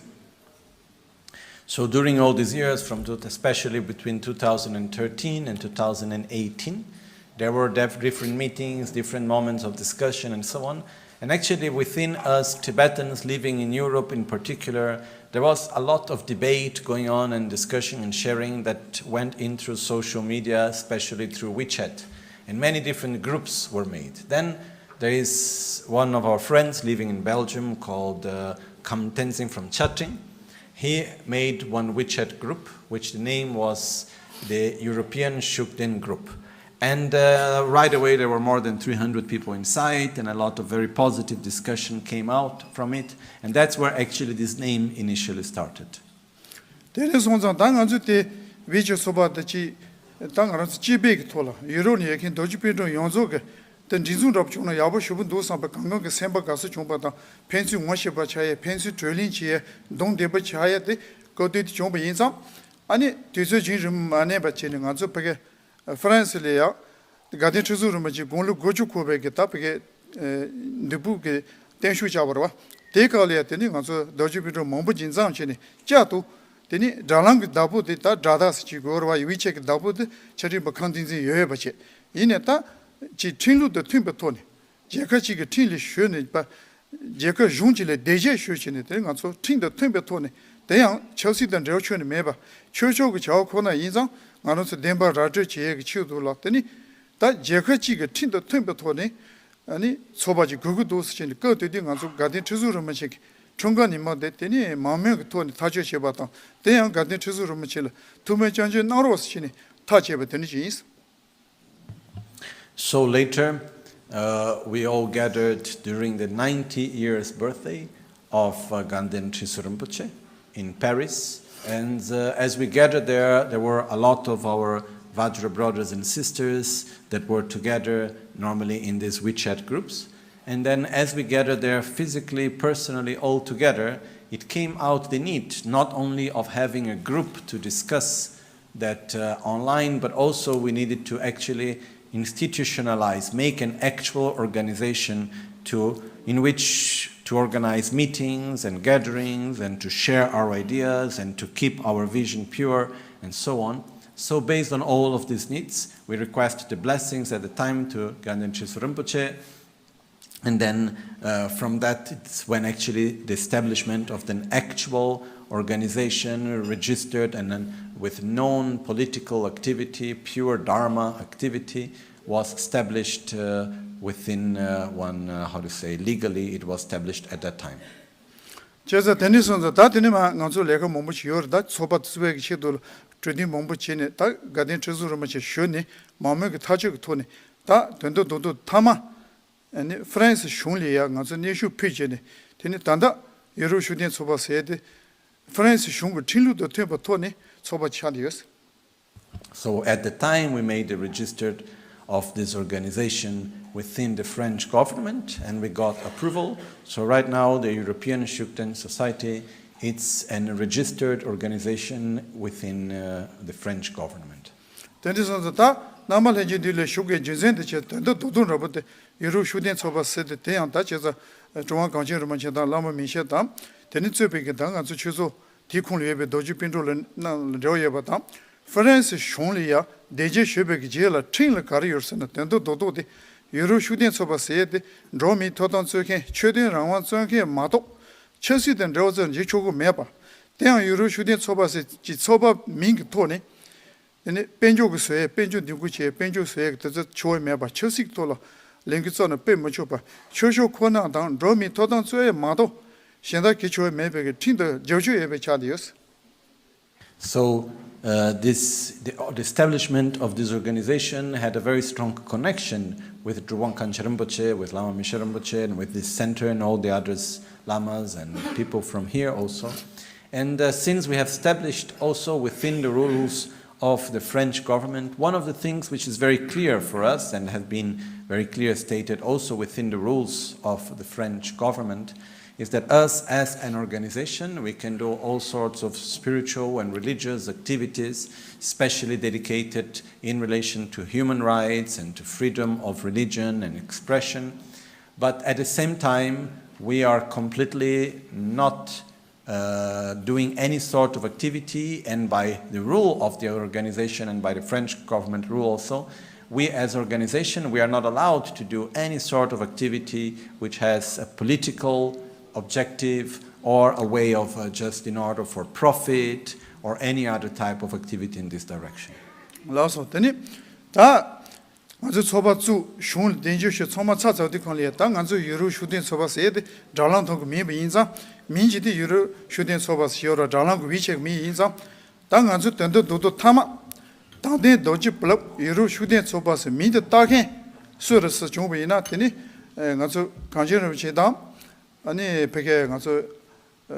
So during all these years, from two, especially between two thousand and thirteen and two thousand and eighteen, there were def- different meetings, different moments of discussion, and so on. And actually, within us Tibetans living in Europe in particular, there was a lot of debate going on and discussion and sharing that went in through social media, especially through WeChat. And many different groups were made. Then there is one of our friends living in Belgium called uh, Kam Tenzin from Chatting. He made one WeChat group, which the name was the European Shugden Group. And uh, right away, there were more than three hundred people inside, and a lot of very positive discussion came out from it. And that's where actually this name initially started. དེ་ནས་སོང་ཙང་ད་ང་ཚོ་དེ་ཝི་ཆེ་ཊི་ཚོགས་པ་དེ་ཅིག་ད་ང་རང་ཚོ་སྤྱི་པའི་གི་ཐོག་ལ་ཡུ་རོབ་ནས་ཡོད་མཁན་རྡོ་རྗེ་སྤུན་གྲོགས་ཡོངས་རྫོགས་ཀྱི་དེ་སྒྲིག་འཛུགས་འདྲ་པོ་བྱུང་ན་ཡག་པོ་ཞེ་པོ་འདུག་བསམ་པའི་གང་གང་གི་སེམས་པ་དགའ་ཚོར་བྱུང་པ་དང་། ཕན་ཚུན་ངོ་ཤེས་པ་ཆགས་ཡས། ཕན་ཚུན་གྲོས་གླེང་བྱེད་ཡས། གདེང་བདེ་པོ་ཆགས་ཡས་དེ་སྐབས་དེ་དུས་བྱུང་བ་ཡིན་ཙང་། ཨ་ནི་དུས་ཚོད་རྒྱུན་རིང་མ་གནས་པ་བྱས་ནས་ང་ཚོ་ཕ་གི་ཧྥ་རན་སི་ལ་ཡ་དགའ་ལྡན་ཁྲི་ཟུར་རིན་པོ་ཆེ་དགུང་ལོ་དགུ་བཅུ་འཁོར་བའི་གི་ད་ཕ་གི་ཨེ་འདི་ཕུག་གི་བརྟན་བཞུགས་བཅར་བ་རེད་པ། དེའི་སྐབས་ལ་ཡ་དེ་ནི་ང་ཚོ་རྡོ་རྗེ་སྤུན་གྲོགས་མང་པོ་ཅིག་འཛོམས་བྱས་ནས་བཅར་འདུག་དེ་ནི་དྲ་ལམ་གྱི་བདག་པོ་དེ་ད་དྲ་བདག་ཟེར་གྱི་དགོས་རེད་པ། ཝི་ཆེ་ཊི་གི་བདག་པོ་དེ་ཆ་འཕྲིན་པ་ཁམས་བསྟན་འཛིན་ཡོད་ཡོད་པ་བྱས། ཡིན་ནའི་ད་ཅིག་ཁྲིམས་ལུགས་དང་མཐུན་པའི་ཐོག་ནས་རྒྱལ་ཁབ་ཅིག་གི་ཁྲིམས་ལ་ཞུགས་ནས་པ། རྒྱལ་ཁབ་གཞུང་གཅིག་ལ་བདེ་འཇགས་ཞུ་བྱས་ནས་དེ་ང་ཚོ་ཁྲིམས་དང་མཐུན་པའི་ཐོག་ནས། དེ་ཡང་ཆབ་སྲིད་དང་འབྲེལ་བ་ཁྱོན་ནས་མེད་པ། ཆོས་ཕྱོགས་ཀྱི་བྱ་བ་ཁོ་ན་ཡིན་ཙང་། ང་རང་ཚོ་བདེན་པ་ར་སྤྲོད་བྱེད་ཡས་ཀྱི་ཆེད་དུ་ལ་དེ་ནི་ ད་རྒྱལ་ཁབ་གཅིག་གི་ཁྲིམས་དང་མཐུན་པའི་ཐོག་ནས་ཨ་ནི་ཚོགས་པ་ཅིག་དགོས་ཀྱི་འདུག་ཟེར་བྱས་ནས། སྐབས་དེ་དུས་ང་ཚོ་དགའ་ལྡན་ཁྲི་ཟུར་རིན་པོ་ཆེ་གི་འཁྲུངས་སྐར་ཉིན་མོ་དེ་དེ་ནས་མང་མོས་ཀྱི་ཐོག་ནས་ཐག་གཅོད་བྱས་པ་དང་། དེ་ཡང་དགའ་ལྡན་ཁྲི་ཟུར་རིན་པོ་ཆེ་ལ་ཐུགས་སྨོན་སྐྱབས་འཇུག་གནང་རོགས་ཟེར་བྱས་ནས་ཐག་བཅད་པ་དེ་འདྲ་ཅིག་ཡིན། So later, uh, we all gathered during the ninety years birthday of uh, Ganden Trinsu Rinpoche in Paris. And uh, as we gathered there, there were a lot of our Vajra brothers and sisters that were together normally in these WeChat groups. And then as we gathered there physically, personally, all together, it came out the need not only of having a group to discuss that uh, online, but also we needed to actually institutionalize, make an actual organization to in which to organize meetings and gatherings and to share our ideas and to keep our vision pure and so on. So based on all of these needs, we request the blessings at the time to Ganden Trinsu Rinpoche, and then uh, from that, it's when actually the establishment of an actual organization, registered and then with known political activity, pure Dharma activity, was established uh, within uh, one, uh, how to say, legally, it was established at that time. བྱས་ཙང་དེ་ནས་སོང་ཙང་ད་དེ་ནས་མར་ང་ཚོ་ལས་ཀ་མང་པོ་བྱས་ཡོད་རེད། ད་ཚོགས་པ་བཙུགས་པའི་ཆེད་དུ་གྲོས་བསྡུར་མང་པོ་བྱས་ནས། ད་དགའ་ལྡན་ཁྲི་ཟུར་རིན་པོ་ཆེ་ཞུས་ནས་མང་མོས་ཀྱི་ཐག་གཅོད་ཀྱི་ཐོག་ནས། ད་དོན་དག་རྡོག་རྡོག་མཐའ་མ། ཨ་ནི་ཧྥ་རན་སི་གཞུང་ལ་ཡ་ང་ཚོ་སྙན་ཞུ་ཕུལ་བྱས་ནས། དེ་ནི་ད་ལྟ་ཡུ་རོབ་ཤུགས་ལྡན་ཚོགས་པ་ཟེར་ཏེ་ཧྥ་རན་སི་གཞུང་གི་ཁྲིམས་ལུགས་དང་མཐུན་པའི་ཐོག་ནས་ཚོགས་པ་ཆགས་ཏེ་ཡོད། So at the time we made the registered of this organization within the French government and we got approval. So right now the European Shugden Society, it's an registered organization within uh, the French government. དེ་འདྲ་སོང་ཙང་ད་རྣམ་པ་ལྷན་རྒྱས་འདི་ལ་ཞུགས་དགོས་རྒྱུ་མཚན་དེ་བྱས་དོན་དག་རྡོག་རྡོག་འདྲ་པོ་དེ་ཡུ་རོབ་ཤུགས་ལྡན་ཚོགས་པ་ཟེར་ཏེ། དེ་ཡང་ད་བྱས་ཙང་གྲུབ་དབང་གངས་ཅན་རིན་པོ་ཆེ་དང་བླ་མ་མིང་ཤེས་དང་། དེ་ནས་གཙོས་པའི་གི་ད་ང་ཚོ་ཆོས་ཚོགས་དེའི་ཁོངས་ལ་ཡོད་པའི་རྡོ་རྗེ་སྤུན་གྲོགས་ལ་རྣམས་ལ་འབྲེལ་བ་ཡོད་པ་དང་། ཧྥ་རན་སི་གཞུང་ལ་ཡ་དེ་རྗེས་ཞུས་པའི་གི་རྗེས་ལ་ཁྲིམས་ལ་ག་རེ་ཡོད་ཟེར་ན། དོན་དག་རྡོག་རྡོག་དེ་ཡུ་རོབ་ཤུགས་ལྡན་ཚོགས་པ་ཟེར་ཡས་དེ་འགྲོ་བ་མིའི་ཐོབ་ཐང་རྩོད་མཁན། ཆོས་དོན་རང་དབང་རྩོད་མཁན་མ་གཏོགས་ཆབ་སྲིད་དང་འབྲེལ་བ་ཚོར་འཇིགས་ཆོག་གི་མེད་པ། དེ་ཡང་ཡུ་རོབ་ཤུགས་ལྡན་ཚོགས་པ་ཟེར་གྱི་ཚོགས་པ་མིང་གི་ཐོག་ནས། དེ་ནས་དཔལ་འབྱོར་གྱི་བཟོ་ཡས། དཔལ་འབྱོར་འདེམས་བསྐོ་བྱེད་ཡས། དཔལ་འབྱོར་བཟོ་ཡས་ཀྱི་དེ་ཚོ་ཆོ་བ་མེད་པ། ཆབ་སྲིད་ཀྱི་ཐོག་ལ་ལས་འགུལ་རྩ་ནས་སྤེལ་མི་ཆོག་པ། ཆོས་ཕྱོགས་ཁོ་ན་དང་འགྲོ་བ་མིའི་ཐོབ་ཐང་རྩོད་ཡས་མ་གཏོགས་གཞན་དག་གི་ཆོ་བ་མེད་པའི་གི་ཁྲིམས་དང་རྒྱབ་སྐྱོར་ཡོད་པའི་ཆ་དེ་ཡོད། So uh, this, the, the establishment of this organization had a very strong connection with Drubang Kancha Rinpoche, with Lama Misha Rinpoche, and with this center and all the others, lamas and people from here also. And uh, since we have established also within the rules of the French government, one of the things which is very clear for us and has been very clear stated also within the rules of the French government is that us as an organization, we can do all sorts of spiritual and religious activities, specially dedicated in relation to human rights and to freedom of religion and expression. But at the same time, we are completely not uh, doing any sort of activity, and by the rule of the organization and by the French government rule also, we as organization, we are not allowed to do any sort of activity which has a political objective or a way of uh, just in order for profit or any other type of activity in this direction. ལགས་སོ། དེ་ནི་ད་ང་ཚོའི་ཚོགས་པ་བཙུགས། གཞུང་ལ་གདན་ཞུ་ཞུས། ཚང་མ་ཚར་ཚར་དུས་གང་ལ་ཡ། ད་ང་ཚོ་ཡུ་རོབ་ཤུགས་ལྡན་ཚོགས་པ་ཟེར་ཏེ་དྲ་ལམ་ཐོག་གི་མིང་བ་ཡིན་ཙང་། མིང་ཅིག་དེ་ཡུ་རོབ་ཤུགས་ལྡན་ཚོགས་པ་ཟེར་ཡོད་ར། དྲ་ལམ་གི་ཝི་ཆེ་གི་མིང་ཡིན་ཙང་། ད་ང་ཚོའི་དོན་དག་རྡོག་རྡོག་མཐའ་མ་དང་ལྡན་རྡོ་རྗེ་བུ་ལབ་ཡུ་རོབ་ཤུགས་ལྡན་ཚོགས་པ་ཟེར་མིང་དེ་བཏགས་མཁན་སུ་རེད་ཟེར་བྱུང་བ་ཡིན་ན། དེ་ནི་ང་ཚོ་གངས་ཅན་རིན་པོ་ཆེ་དང་། ཨ་ནི་ཕ་གིའི་ང་ཚོ་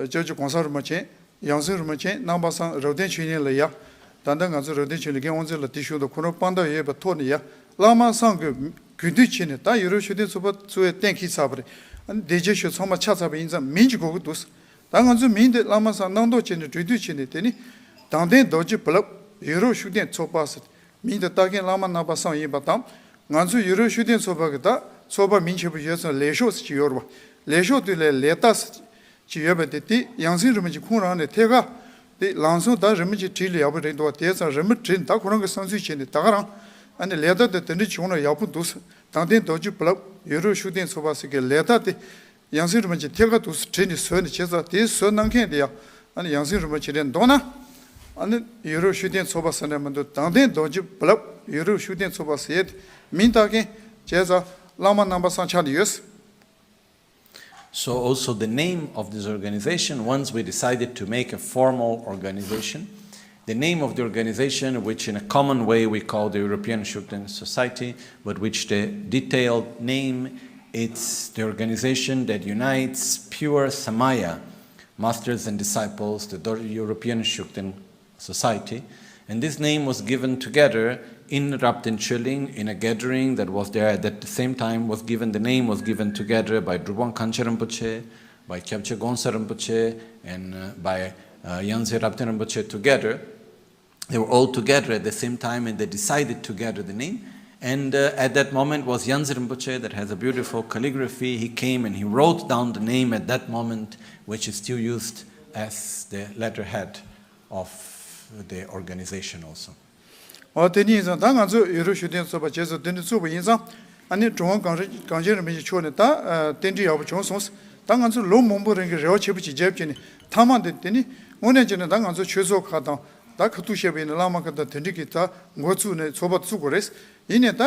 སྐྱབས་རྗེ་གོང་ས་རིན་པོ་ཆེ། ཡང་སྲིད་རིན་པོ་ཆེ། རྣམ་པ་སངས་རབ་བརྟན་ཆོས་ཉིད་ལ་ཡ། ད་ལྟ་ང་ཚོ་རབ་བརྟན་ཆོས་ཉིད་ལ་རྒན་དབང་འཛིན་ལགས་དེ་བཞུགས་འདུག་ཁོ་རང་དཔང་རྟགས་ཡོད་པའི་ཐོག་ནས་ཡ། བླ་མ་སངས་ཀྱིས་གུས་འདུད་བྱས་ནས། ད་ཡུ་རོབ་ཤུགས་ལྡན་ཚོགས་པ་གཙོ་བོའི་གཏན་འཁེལ་ཚར་བ་རེད། ཨ་ནི་དེ་རྗེས་ཞུ་ཚང་མ་ཆགས་ཚར་བ་ཡིན་ཙང་མིང་ཅིག་དགོས་ཀྱི་འདུག་ད་ང་ཚོའི་མིང་དེ་བླ་མ་སངས་གནང་དོགས་བྱས་ནས་གྲོས་བསྡུར་བྱས་ནས། དེ་ནི་དང་ལྡན་རྡོ་རྗེ་བུ་ལབ་ཡུ་རོབ་ཤུགས་ལྡན་ཚོགས་པ་ཟེར། མིང་དེ་བཏགས་མཁན་བླ་མ་རྣམ་པ་སངས་ཡིན་པ་དང་། ང་ཚོ་ཡུ་རོབ་ཤུགས་ལྡན་ཚོགས་པ་གི་ད་ཚོགས་པ་མིང་ཆེན་པོ་ཡོད་ཙང་ལས་ཤོག་ཟེར་གྱི་ཡོད་རེད་བ། ལས་ཤོག་དེ་ལ་ལས་རྟགས་ཟེར་གྱི་ཡོད་པ་དེ། དེ་ཡང་སྲིད་རིན་པོ་ཆེ་ཁོང་རང་ནས་ཐད་ཀར་དེ་ལམ་སང་ད་རིན་པོ་ཆེ་བྲིས་ལ་ཡག་པོ་རེད་འདུག་བ། དེ་ཙང་རིན་པོ་བྲིས་ནས་ད་ཁོ་རང་གི་བསམ་ཚུལ་བྱས་ནས། ད་ག་རང་ཨ་ནི་ལས་རྟགས་དེ་དེ་འདྲ་བྱུང་ན་ཡག་པོ་འདུག་ད་ལྟའི་རྡོ་རྗེ་བུ་ལབ་ཡུ་རོབ་ཤུགས་ལྡན་ཚོགས་པ་ཟེར་གྱི་ལས་རྟགས་དེ། ཡང་སྲིད་རིན་པོ་ཆེ་ཐད་ཀར་དུ་བྲིས་ནས་བཟོས་ནས་བྱས་ཙང་། དེ་བཟོས་གནང་མཁན་དེ་ཡང་ཨ་ནི་ཡང་སྲིད་རིན་པོ་ཆེ་རེད་འདུག་ན། ཨ་ནི་ཡུ་རོབ་ཤུགས་ལྡན་ཚོགས་པ་ཟེར་ནས་མི་འདུག་དང་ལྡན་རྡོ་རྗེ་བུ་ལབ་ཡུ་རོབ་ཤུགས་ལྡན་ཚོགས་པ་ཟེར་ཏེ། མིང་བཏགས་མཁན་བྱས་ཙང་བླ་མ་རྣམ་པ་སང་ཆགས་ནས་ཡོད། So also the name of this organization, once we decided to make a formal organization, the name of the organization, which in a common way we call the European Shugden Society, but which the detailed name, it's the organization that unites pure Samaya masters and disciples, the Dor- European Shugden Society. And this name was given together in Rabden Choling, in a gathering that was there at that same time, was given, the name was given together by Drubang Kanche Rinpoche, by Kyabche Gongsa Rinpoche, and uh, by uh, Yangtze Rabden Rinpoche together. They were all together at the same time and they decided together the name. And uh, at that moment was Yangtze Rinpoche that has a beautiful calligraphy. He came and he wrote down the name at that moment, which is still used as the letterhead of the organization also. ཨོ་དེ་ནི་ཡིན་ཙང་ད་ང་ཚོ་ཡུ་རོབ་ཤུགས་ལྡན་ཚོགས་པ་བྱས་ཙང་དེ་འདྲ་བཙུགས་པ་ཡིན་ཙང་ཨ་ནི་གྲུབ་དབང་གངས་རི་གངས་ཅན་རིན་པོ་ཆེ་མཆོག་ནས་ད་རྟེན་འབྲེལ་ཡག་པོ་བྱུང་སོང་། ད་ང་ཚོ་ལོ་མང་པོ་རིང་གི་རེ་བ་ཆེ་པོ་ཅིག་བརྒྱབ་ཀྱི་ནི་མཐའ་མ་དེ་དེ་ནི་དངོས་གནས་བྱས་ན་ད་ང་ཚོ་ཆོས་ཚོགས་ཁག་དང་ད་ཁ་ཐུག་བཤད་པ་ཡིན་ན་བླ་མ་ཁག་དང་དེ་འདྲ་གི་ད་འགོ་བཙུགས་ནས་ཚོགས་པ་བཙུགས་དགོས་རེད། ཡིན་ནའི་ད་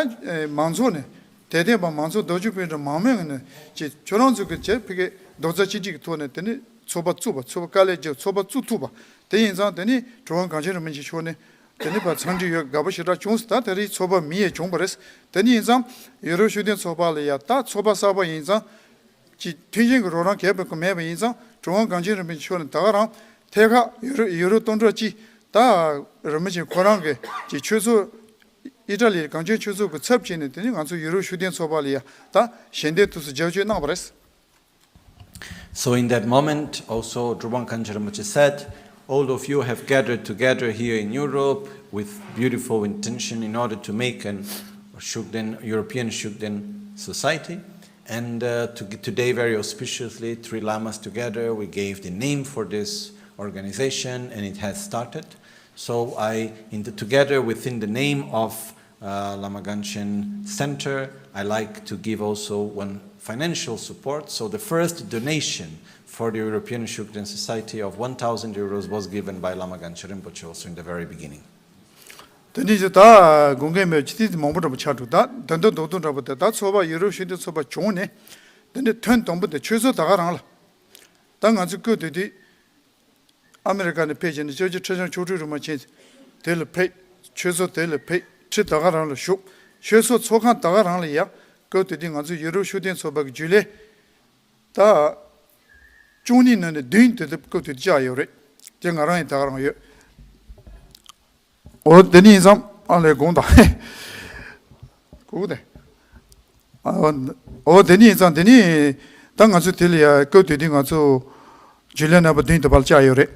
མང་ཚོགས་ནས་དད་ལྡན་པ་མང་ཚོགས་རྡོ་རྗེ་སྤུན་གྲོགས་མང་མོས་ནས་ཅིག་ཁྱོད་རང་ཚོ་གི་ཅེ་ཕི་གེ་རྡོག་རྩ་གཅིག་སྒྲིལ་གྱི་ཐོག་ནས་དེ་ནི་ཚོགས་པ་བཙུགས་པ་ཚོགས་པ་དཀའ་ལས་བརྒྱབ་ཚོགས་པ་བཙུགས་ཐུབ་པ་དེ་ཡིན་ཙང་དེ་ནི་གྲུབ་དབང་གངས་ཅན་རིན་པོ་ཆེ་མཆོག་ནས། དེ་ནི་ཕར་འཚམས་འདྲི་ཡོད་དགའ་པོ་ཞེ་དྲག་བྱུང་སོང་། ད་དེ་རིང་ཚོགས་པ་མི་ཡས་བྱུང་བ་རེད། དེ་ནི་ཡིན་ཙང་ཡུ་རོབ་ཤུགས་ལྡན་ཚོགས་པ་ལ་ཡ་ད་ཚོགས་པ་གསར་པ་ཡིན་ཙང་ཅི་མཐུན་རྐྱེན་གྱི་རོགས་རམ་གལ་པོ་མེད་པ་ཡིན་ཙང་གྲུབ་དབང་གངས་ཅན་རིན་པོ་ཆེ་མཆོག་ནས་ད་ག་རང་ཐད་ཀར་ཡུ་རོབ་ཡུ་རོབ་སྟོང་ཕྲག་གཅིག་ད་རིན་པོ་ཆེ་ཁོ་རང་གི་ཅི་ཆོས་ཚོགས་ཨི་ཊ་ལིའི་གངས་ཅན་ཆོས་ཚོགས་ཀྱི་ཚབ་བྱས་ནས་དེ་ནི་ང་ཚོ་ཡུ་རོབ་ཤུགས་ལྡན་ཚོགས་པ་ལ་ཡ་ད་ཞལ་འདེབས་ཐུགས་སུ་རྒྱབ་སྐྱོར་གནང་བ་རེད། So in that moment, also Drubang Kanche Rinpoche said, "All of you have gathered together here in Europe with beautiful intention in order to make an Shugden, European Shugden society." And uh, to, today, very auspiciously, three lamas together, we gave the name for this organization, and it has started. So I, in the, together within the name of uh, Lama Ganchen Center, I like to give also one financial support. So the first donation for the European Shugden Society of one thousand euros was given by Lama Ganchen Rinpoche also in the very beginning. དེ་ནས་ད་དགོངས་འགལ་མེད་ཅི་ཐིག་མང་པོ་འདྲ་པོ་ཆགས་འདུག་ད་ད་ལྟ་རྡོག་རྡོག་འདྲ་པོ་དེ་ད་ཚོགས་པ་ཡུ་རོབ་ཤུགས་ལྡན་ཚོགས་པ་བྱུང་ནས་དེ་ནས་ཐོན་དང་པོ་དེ་ཆོས་ཚོགས་ད་ག་རང་ལ་ད་ང་ཚོ་སྐབས་དེ་དུས། ཨ་མི་རི་ཀ་ནས་ཕེབས་བྱས་ནས་སྐྱབས་རྗེ་ཁྲི་བྱང་མཆོག་སྤྲུལ་རིན་པོ་ཆེ་དེ་ལ་ཕེབས། ཆོས་ཚོགས་དེ་ལ་ཕེབས། ཁྲི་ད་ག་རང་ལ་བཞུགས། ཆོས་ཚོགས་ཚོགས་ཁང་ད་ག་རང་ལ་ཡ། སྐབས་དེ་དུས་ང་ཚོ་ཡུ་རོབ་ཤུགས་ལྡན་ཚོགས་པ་གི་རྒྱུན་ལས་ད་བཅུ་གཉིས་ནང་ནས་བདུན་དེ་དུས་སྐབས་དེ་དུས་བཅར་ཡོད་རེད། དེ་ང་རང་ཡིན་ད་ག་རང་ཡོད། འོ་དེ་ནི་ཡིན་ཙང་ཨ་ལས་དགོངས་དག་གུ་གུ་དེ། ཨ། འོ་དེ་ནི་ཡིན་ཙང་དེ་ནི་ད་ང་ཚོ་དེ་ལ་ཡ་སྐབས་དེ་དུས་ང་ཚོ་རྒྱུན་ལས་རྣམ་པ་བདུན་དུ་བར་བཅར་ཡོད་རེད།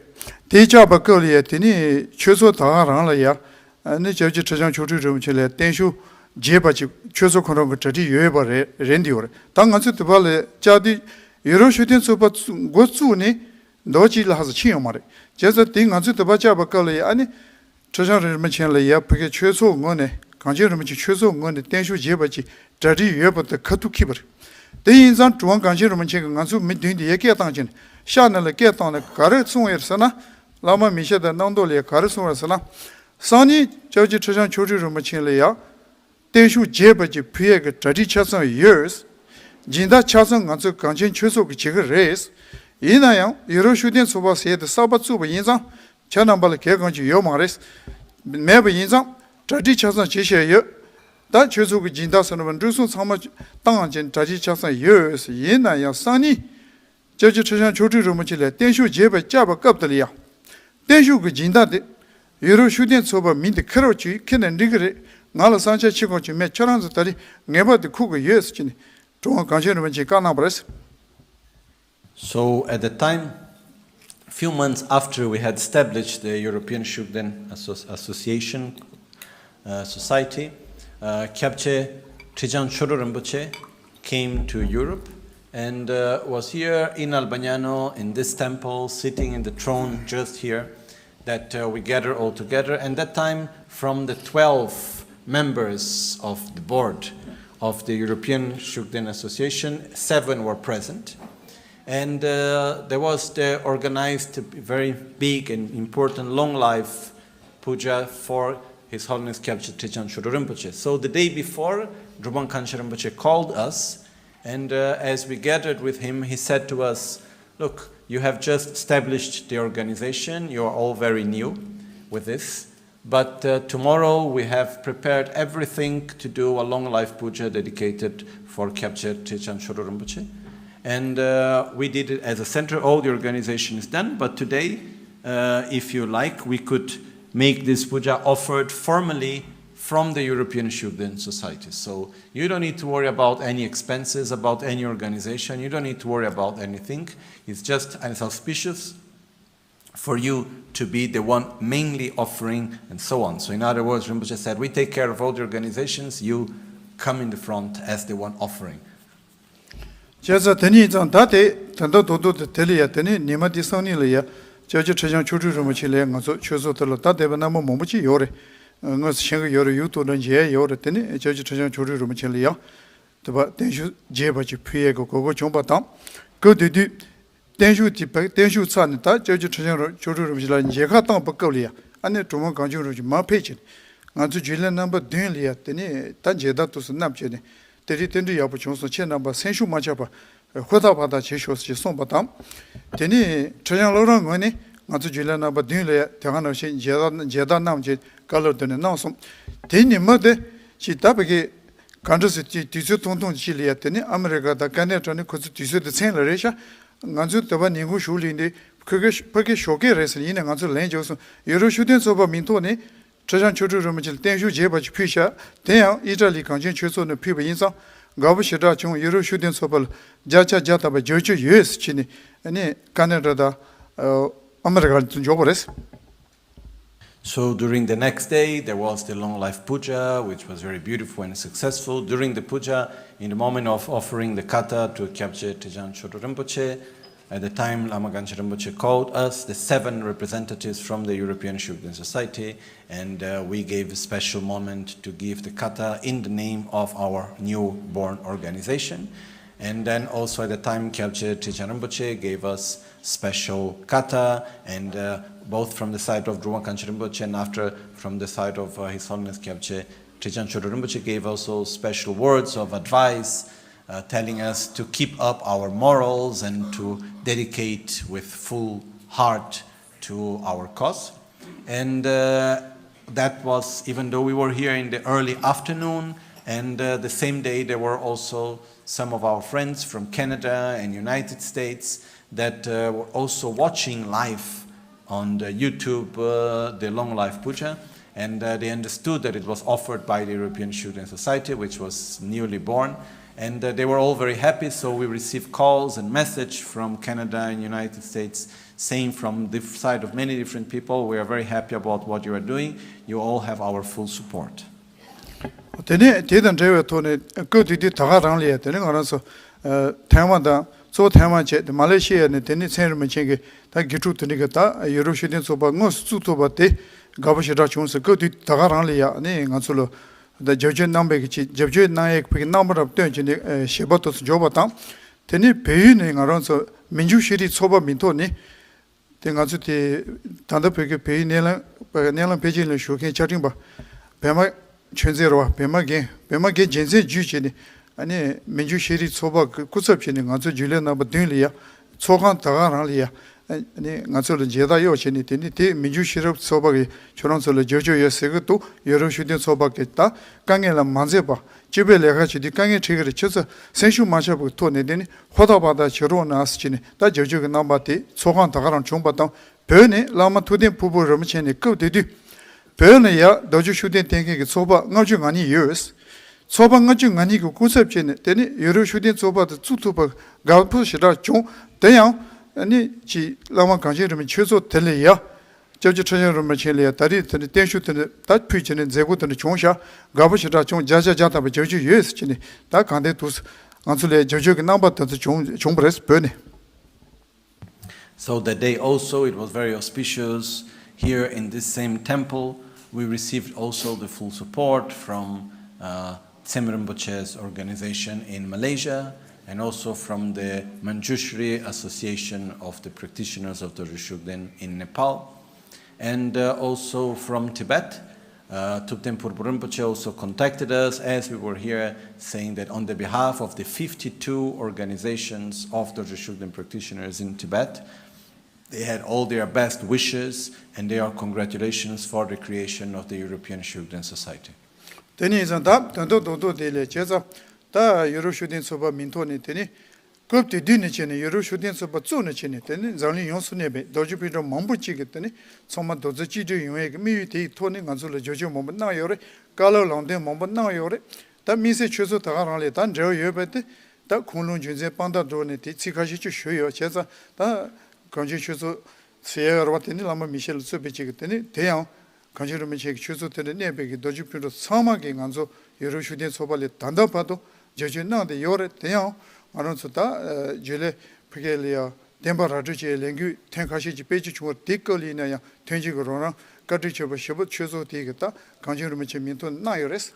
དེ་བཅར་བ་སྐབས་ལ་ཡ་དེ་ནི་ཆོས་ཚོགས་ད་ག་རང་ལ་ཡ་ཨ་ནི་སྐྱབས་རྗེ་ཁྲི་བྱང་མཆོག་སྤྲུལ་རིན་པོ་ཆེ་ལ་བརྟན་བཞུགས་རྒྱས་པ་ཅིག་ཆོས་ཚོགས་ཁོ་རང་གི་གྲ་སྒྲིག་ཡོད་པ་རེད་རེད་འདི་ཡོད་རེད། ད་ང་ཚོ་དེ་བར་ལ་བཅར་དུས་ཡུ་རོབ་ཤུགས་ལྡན་ཚོགས་པ་བཙུགས་འགོ་བཙུགས་ནས་ཟླ་བ་གཅིག་ལྷག་ཙམ་ཕྱིན་ཡོད་མ་རེད། བྱས་ཙང་དེ་ང་ཚོ་དེ་བར་བཅར་བ་སྐབས་ལ་ཡ་ཨ་ནི། ཁྲི་བྱང་རིན་པོ་ཆེ་ལ་ཡ་ཕ་གི་ཆོས་ཚོགས་ངོས་ནས་གངས་ཅན་རིན་པོ་ཆེ་ཆོས་ཚོགས་ངོས་ནས་བརྟན་བཞུགས་བྱེད་པ་ཅིག་གྲ་སྒྲིག་ཡོད་པ་དེ་ཁ་ཐུག་འཁྱེར་བ་རེད། དེ་ཡིན་ཙང་གྲུབ་དབང་གངས་ཅན་རིན་པོ་ཆེ་གིས་ང་ཚོ་མི་བདུན་དེ་ཡ་སྐད་བཏང་བྱས་ནས་ཤག་ནང་ལ་སྐད་བཏང་ནས་ག་རེ་གསུངས་ཡོད་ཟེར་ན། བླ་མ་མི་ཤ་དང་རྣམ་རྟོག་ལ་ཡ་ག་རེ་གསུངས་ཡོད་ཟེར་ན། སང་ཉིན་སྐྱབས་རྗེ་ཁྲི་བྱང་མཆོག་སྤྲུལ་རིན་པོ་ཆེ་ལ་ཡ་བརྟན་བཞུགས་རྒྱས་པ་ཅིག་ཕུལ་ཡས་ཀྱི་གྲ་སྒྲིག་ཆ་ཚང་ཡོད། སྦྱིན་བདག་ཆ་ཚང་ང་ཚོ་གངས་ཅན་ཆོས་ཚོགས་ཀྱིས་བྱེད་ཀྱི་རེད། ཡིན་ན་ཡང་ཡུ་རོབ་ཤུགས་ལྡན་ཚོགས་པ་ཟེར་ཡས་དེ་གསར་པ་བཙུགས་པ་ཡིན་ཙང་། ཁྱེད་རྣམ་པ་ལ་གལ་འགངས་ཅིག་ཡོད་མ་རེད། མེད་པ་ཡིན་ཙང་གྲ་སྒྲིག་ཆ་ཚང་བྱེད་བཞིན་ཡོད། ད་ཆོས་ཚོགས་ཀྱི་སྦྱིན་བདག་ཟེར་ན་འགྲོ་སོང་ཚང་མ་བཏང་བྱས་གྲ་སྒྲིག་ཆ་ཚང་ཡོད། ཡིན་ན་ཡང་སང་ཉིན་སྐྱབས་རྗེ་ཁྲི་བྱང་མཆོག་སྤྲུལ་རིན་པོ་ཆེ་ལ་བརྟན་བཞུགས་རྒྱས་པ་བཅར་བའི་སྐབས་དེ་ལ་ཡང་བརྟན་བཞུགས་ཀྱི་སྦྱིན་བདག་དེ་ཡུ་རོབ་ཤུགས་ལྡན་ཚོགས་པ་མིང་དེ་ཁྱེར་རོགས་བྱོས། ཁྱེར་ནས་འགྲིག་གི་རེད། ང་ལ་བསམ་འཆར་ཕྱི་གོང་ཅིག་མེད། ཁྱོད་རང་ཚོ་ད་རེས་ངེས་པར་དུ་ཁུག་གི་ཡོད་ཟེར་གྱི་ནས་གྲུབ་དབང་གངས་ཅན་རིན་པོ་ཆེས་བཀའ་གནང་བ་རེད། So at the time, few months after we had established the European Shugden Asso- Association uh, Society, uh, Kyabche Trijang Chodo Rinpoche came to Europe and uh, was here in Albagnano in this temple, sitting in the throne just here. that uh, we gather all together. And that time, from the twelve members of the board of the European Shugden Association, seven were present. And uh, there was the organized very big and important long life puja for His Holiness Kyabje Trijang Chodo Rinpoche. So the day before, Drupang Kangchen Rinpoche called us, and uh, as we gathered with him, he said to us, "Look, you have just established the organization, you are all very new with this, but uh, tomorrow we have prepared everything to do a long life puja dedicated for Kyabje Trijang Chodo Rinpoche." And uh, we did it as a center, all the organization is done, but today, uh, if you like, we could make this puja offered formally from the European Shugden Society. So you don't need to worry about any expenses, about any organization. You don't need to worry about anything. It's just, and it's auspicious for you to be the one mainly offering and so on. So in other words, Rinpoche said, "We take care of all the organizations. You come in the front as the one offering." བྱས་ཙང་དེ་ནས་ཙང་ད་དེ་ད་ལྟ་རྡོག་རྡོག་དེ་དེ་ལ་ཡ། དེ་ནས་ཉི་མ་དེ་སང་ཉིན་ལ་ཡ། སྐྱབས་རྗེ་ཁྲི་བྱང་མཆོག་སྤྲུལ་རིན་པོ་ཆེ་ལ་ང་ཚོ་ཆོས་ཚོགས་དེ་ལ་ད་དད་པའི་རྣམ་པ་མང་པོ་ཅིག་ཡོད་རེད། དངོས་སུ་ཤེས་ཀྱི་ཡོད་རེད། ཡུལ་དུ་ལ་མཇལ་ཡ་ཡོད་རེད། དེ་ནས་སྐྱབས་རྗེ་ཁྲི་བྱང་མཆོག་སྤྲུལ་རིན་པོ་ཆེ་ལ་ཡ། དེ་བ་བརྟན་བཞུགས་རྒྱས་པ་ཅིག་ཕུལ་ཡས་ཀྱི་གོ་སྐབས་བྱུང་བ་དང་། སྐབས་དེ་དུས་བརྟན་བཞུགས་དེ་བ་བརྟན་བཞུགས་ཚར་ནས་ད་སྐྱབས་རྗེ་ཁྲི་བྱང་མཆོག་སྤྲུལ་རིན་པོ་ཆེ་ལ་མཇལ་ཁ་བཏང་བའི་སྐབས་ལ་ཡ། ཨ་ནེ་གྲུབ་དབང་གངས་ལྗོངས་རིན་པོ་ཆེ་མར་ཕེབས་བྱས་ནས། ང་ཚོ་རྒྱུན་ལས་རྣམ་པ་བདུན་ལ་ཡ། དེ་ནས་ད་མཇལ་དར་དུ་སུ་བསྣམས་བྱས་ནས། དེ་རིང་རྟེན་འབྲེལ་ཡག་པོ་བྱུང་སོང་། ཁྱེད་རྣམ་པ་སེམས་ཤུགས་མ་ཆག་པར་ཧུར་ཐག་ཧུར་ཐག་བྱེད་ཤོག་ཅེས་གསུངས་པ་དང་། དེ་ནས་ཁྲི་བྱང་བློ་བཟང་ངོས་ནས་ང་ཚོ་རྒྱུན་ལས་རྣམ་པ་བདུན་ལ་ཡ་དེ་ག་ནང་བཞིན་མཇལ་དར་མཇལ་དར་གནང་བྱས་བཀའ་སློབ་དེ་ནས་གནང་སོང་། དེ་ཉིན་མ་དེ་ཅིག་ད་བི་གི་ག་འདྲ་ཟེར་དུས་དུས་ཚོད་ཐུང་ཐུང་ཅིག་ལ་ཡ། དེ་ནས་ཨ་མི་རི་ཀ་དང་ཀ་ནེ་ཌ་ནས་ཁོ་ཚོ་དུས་ཚོད་དེ་མཚན་ལ་རེད་ཤག་ང་ཚོའི་དེ་བ་ཉིན་གུང་ཞོགས་ལ་འདི་ཕ་གི་ཕ་གི་ཞོགས་ཀས་རེད་ཟེར། ཡིན་ནའི་ང་ཚོ་ལན་འཇོག་སོང་། ཡུ་རོབ་ཤུགས་ལྡན་ཚོགས་པ་མིང་ཐོག་ནས། ཁྲི་བྱང་མཆོག་སྤྲུལ་རིན་པོ་ཆེ་ལ་བརྟན་བཞུགས་རྒྱས་པ་ཅིག་ཕུལ་ཤག་དེ་ཡང་ཨི་ཊ་ལི་གངས་ཅན་ཆོས་ཚོགས་ནས་ཕུལ་བ་ཡིན་ཙང་། དགའ་པོ་ཞེ་དྲག་བྱུང་། ཡུ་རོབ་ཤུགས་ལྡན་ཚོགས་པ་ལ་བརྒྱ་ཆ་བརྒྱ་ཐམ་པ་རྒྱབ་སྐྱོར་ཡོད་ཟེར་བྱས་ནས། ཨ་ནི་ཀ་ན་ཌ་དང་ཨ་མི་རི་ཀ་ལ་འཇོག་པ་རེད། So during the next day, there was the long life puja, which was very beautiful and successful. During the puja, in the moment of offering the kata to Kyabje Trijang Chodo Rinpoche, at the time Lama Gangchen Rinpoche called us, the seven representatives from the European Shugden Society, and uh, we gave a special moment to give the kata in the name of our newborn organization. And then also at the time, Kyabje Trijang Rinpoche gave us special kata, and uh, both from the side of Druma Kangchen Rinpoche and after from the side of uh, His Holiness Kyabje Trijang Chodo Rinpoche gave also special words of advice, uh, telling us to keep up our morals and to dedicate with full heart to our cause. And uh, that was even though we were here in the early afternoon, and uh, the same day there were also some of our friends from Canada and United States that uh, were also watching live on the YouTube, uh, the Long Life Puja, and uh, they understood that it was offered by the European Student Society, which was newly born, and uh, they were all very happy. So we received calls and message from Canada and United States, saying from the side of many different people, "We are very happy about what you are doing. You all have our full support." དེ་ནས་དེ་དང་འབྲེལ་བའི་ཐོག་ནས་སྐབས་དེ་དུས་ད་ག་རང་ལ་ཡ། དེ་ནས་ང་རང་ཚོ་ཐའེ་ཝན་དང་། གཙོ་བོ་ཐའེ་ཝན་བྱས་ཏེ་མ་ལེ་ཤི་ཡ་ནས། དེ་ནས་མཚན་རིན་པོ་ཆེ་གི་ད་དགེ་ཕྲུག་དེ་འདྲ་གི་ད་ཡུ་རོབ་ཤུགས་ལྡན་ཚོགས་པ་དངོས་སུ་བཙུགས་ཐུབ་པ་དེ་དགའ་པོ་ཞེ་དྲག་བྱུང་ཟེར། སྐབས་དེ་དུས་ད་ག་རང་ལ་ཡ་ནས་ང་ཚོ་ལ་ད་རྒྱབ་སྐྱོར་གནང་བའི་གི་ཅིག་རྒྱབ་སྐྱོར་གནང་ཡས་ཕ་གི་རྣམ་པ་རབ་སྟོན་བྱས་ནས་ཞལ་པར་དུ་འཇོག་པ་དང་། དེ་ནས་བལ་ཡུལ་ནས་ང་རང་ཚོ་མི་འགྱུར་ཤེས་རིག་ཚོགས་པ་མིང་ཐོག་ནས། དེ་ང་ཚོ་དེ་ད་ལྟ་བོད་ཀྱི་བོད་ཡིག་སྣེ་ལེན་སྣེ་ལེན་པེ་ཅིན་ལ་བཞུགས་མཁན་བཅའ་ཁྲིམས་པ་བི་མ་ཆོས་འཛིན་རེད་བ། བི་མ་རྒན། བི་མ་རྒན་རྒྱལ་མཚན་བརྒྱུད་བྱས་ནས། ཨ་ནི་མི་འགྱུར་ཤེས་རིག་ཚོགས་པ་གི་སྐུ་ཚབ་བྱས་ནས་ང་ཚོ་རྒྱུན་ལས་རྣམ་པ་བདུན་ལ་ཡ། ཚོགས་ཁང་ད་ག་རང་ལ་ཡ། ཨ་ནི་ང་ཚོ་ལ་མཇལ་དར་གཡོག་བྱས་ནས། དེ་ནི་དེ་མི་འགྱུར་ཤེས་རིག་ཚོགས་པ་གིས་ཁྱོད་རང་ཚོ་ལ་རྒྱབ་སྐྱོར་ཡོད་ཟེར་གི་འདུག་ཡུ་རོབ་ཤུགས་ལྡན་ཚོགས་པ་གིས་ད་དཀའ་ངལ་ལ་མ་འཛེམས་པར། སྤྱི་པའི་ལས་ཀ་བྱེད་དུས་དཀའ་ངལ་འཕྲད་ཀྱི་རེད། ཁྱེད་ཚོ་སེམས་ཤུགས་མ་ཆག་པའི་ཐོག་ནས། དེ་ནི་ཧུར་ཐག་ཧུར་ཐག་བྱེད་རོགས་གནང་ཟེར་བྱས་ནས། ད་རྒྱབ་སྐྱོར་གྱི་རྣམ་པ་དེ་ཚོགས་ཁང་ད་ག་རང་བྱུང་བ་དང་། བོད་ནས་བླ་མ་ཐུབ་བསྟན་ཕུར་བུ་རིན་པོ་ཆེ་ནས་སྐབས་དེ་དུས་བོད་ནས་ཡར་རྡོ་རྗེ་ཤུགས་ལྡན་བསྟེན་མཁན་གྱི་ཚོགས་པ་ལྔ་བཅུ་ང་གཉིས་ཡོད། ཚོགས་པ་ལྔ་བཅུ་ང་གཉིས་ཀྱི་སྐུ་ཚབ་བྱས་ནས། དེ་ནས་ཡུ་རོབ་ཤུགས་ལྡན་ཚོགས་པ་དེ་བཙུགས་ཐུབ་པ་དགའ་པོ་ཞེ་དྲག་བྱུང་། དེ་ཡང་ཨ་ནི་ཅིག་བླ་མ་གངས་ཅན་རིན་པོ་ཆོས་ཚོགས་དེ་ལ་ཡ། སྐྱབས་རྗེ་ཁྲི་བྱང་རིན་པོ་ཆེ་ལ་ཡ་ད་རེས་དེ་ནས་བརྟན་བཞུགས་དེ་ནས་ད་ཕུལ་བྱས་ནས་མཛད་སྒོ་དེ་འདྲ་བྱུང་ཤག་དགའ་པོ་ཞེ་དྲག་བྱུང་། བརྒྱ་ཆ་བརྒྱ་ཐམ་པ་རྒྱབ་སྐྱོར་ཡོད་ཟེར་བྱས་ནས། ད་གང་ལྟར་དུ་ང་ཚོ་ལ་རྒྱབ་སྐྱོར་གྱི་རྣམ་པ་དེ་ཚོ་བྱུང་བྱུང་བ་རེད། བོད་ནས། So that day also, it was very auspicious. Here in this same temple, we received also the full support from uh, Tsemin Rinpoche's organization in Malaysia and also from the Manjushri Association of the Practitioners of the Rishugden in Nepal. And uh, also from Tibet, Uh, Thubten Phurpo Rinpoche also contacted us as we were here, saying that on the behalf of the fifty-two organizations of Dorje Shugden practitioners in Tibet, they had all their best wishes and their congratulations for the creation of the European Shugden Society. དེ་ནས་ཡིན་ཙང་ད་དོན་དག་རྡོག་རྡོག་དེ་ལས་བྱས་ཙང་ད་ཡུ་རོབ་ཤུགས་ལྡན་ཚོགས་པ་མིང་ཐོག་ནས་དེ་ནས་སྐབས་དེ་དུས་ནས་བྱས་ནས་ཡུ་རོབ་ཤུགས་ལྡན་ཚོགས་པ་བཙུགས་ནས་བྱས་ནས་དེ་ནས་འཛམ་གླིང་ཡོངས་སུ་གནས་པའི་རྡོ་རྗེ་སྤུན་གྲོགས་མང་པོ་ཅིག་གིས་དེ་ནས་ཚང་མ་རྡོག་རྩ་གཅིག་སྒྲིལ་ཡོང་ཡས་ཀྱི་དམིགས་ཡུལ་དེའི་ཐོག་ནས་ང་ཚོ་ལ་བརྗོད་བྱ་མང་པོ་གནང་ཡོད་རེད། བཀའ་སློབ་ལམ་སྟོན་མང་པོ་གནང་ཡོད་རེད། ད་དམིགས་བསལ་ཆོས་ཚོགས་ད་ག་རང་ལས་ད་འབྲེལ་བ་ཡོད་པ་དེ་ད་ཁུངས་ལུང་རྒྱུ་མཚན་དཔང་རྟགས་འགྲོ་ནས་དེ་ཚིག་ཁ་ཤས་ཅིག་ཞུས་ཡོད་བྱས་ཙང་ད་གངས་ཅན་ཆོས་ཚོགས་ཟེར་ཡ་ཡོད་རེད་བ། དེ་ནི་བླ་མ་མི་ཤེས་ལ་གཙོས་པའི་ཅིག་གི་དེ་ནི་དེ་ཡང་གངས་ཅན་རིན་པོ་ཆེ་གི་ཆོས་ཚོགས་དེ་འདྲ་གནས་པའི་གི་རྡོ་རྗེ་སྤུན་གྲོགས་ཚང་མ་གིས་ང་ཚོ་ཡུ་རོབ་ཤུགས་ལྡན་ཚོགས་པ་ལས་ད་ལྟ་བར་དུ་རྒྱབ་སྐྱོར་གནང་བསྡད་ཡོད་རེད། དེ་ཡང་ང་རང་ཚོ་ད་ཨ་རྒྱུན་ལས་ཕ་གི་ལ་ཡ་བདེན་པ་ར་སྤྲོད་བྱེད་ལས་འགུལ་ཐེངས་ཁ་ཤས་ཀྱི་སྤེལ་རྒྱུ་བྱུང་བ་དེ་སྐབས་ལ་ཡིན་ན་ཡང་ཐོན་སྐྱེད་ཀྱི་རོགས་རམ་བཀའ་དྲིན་ཆེ་བ་ཞེ་པོ་ཆོས་ཚོགས་དེ་གི་ད་གངས་ཅན་རིན་པོ་ཆེ་མིང་ཐོག་ནས་གནང་ཡོད་རེད།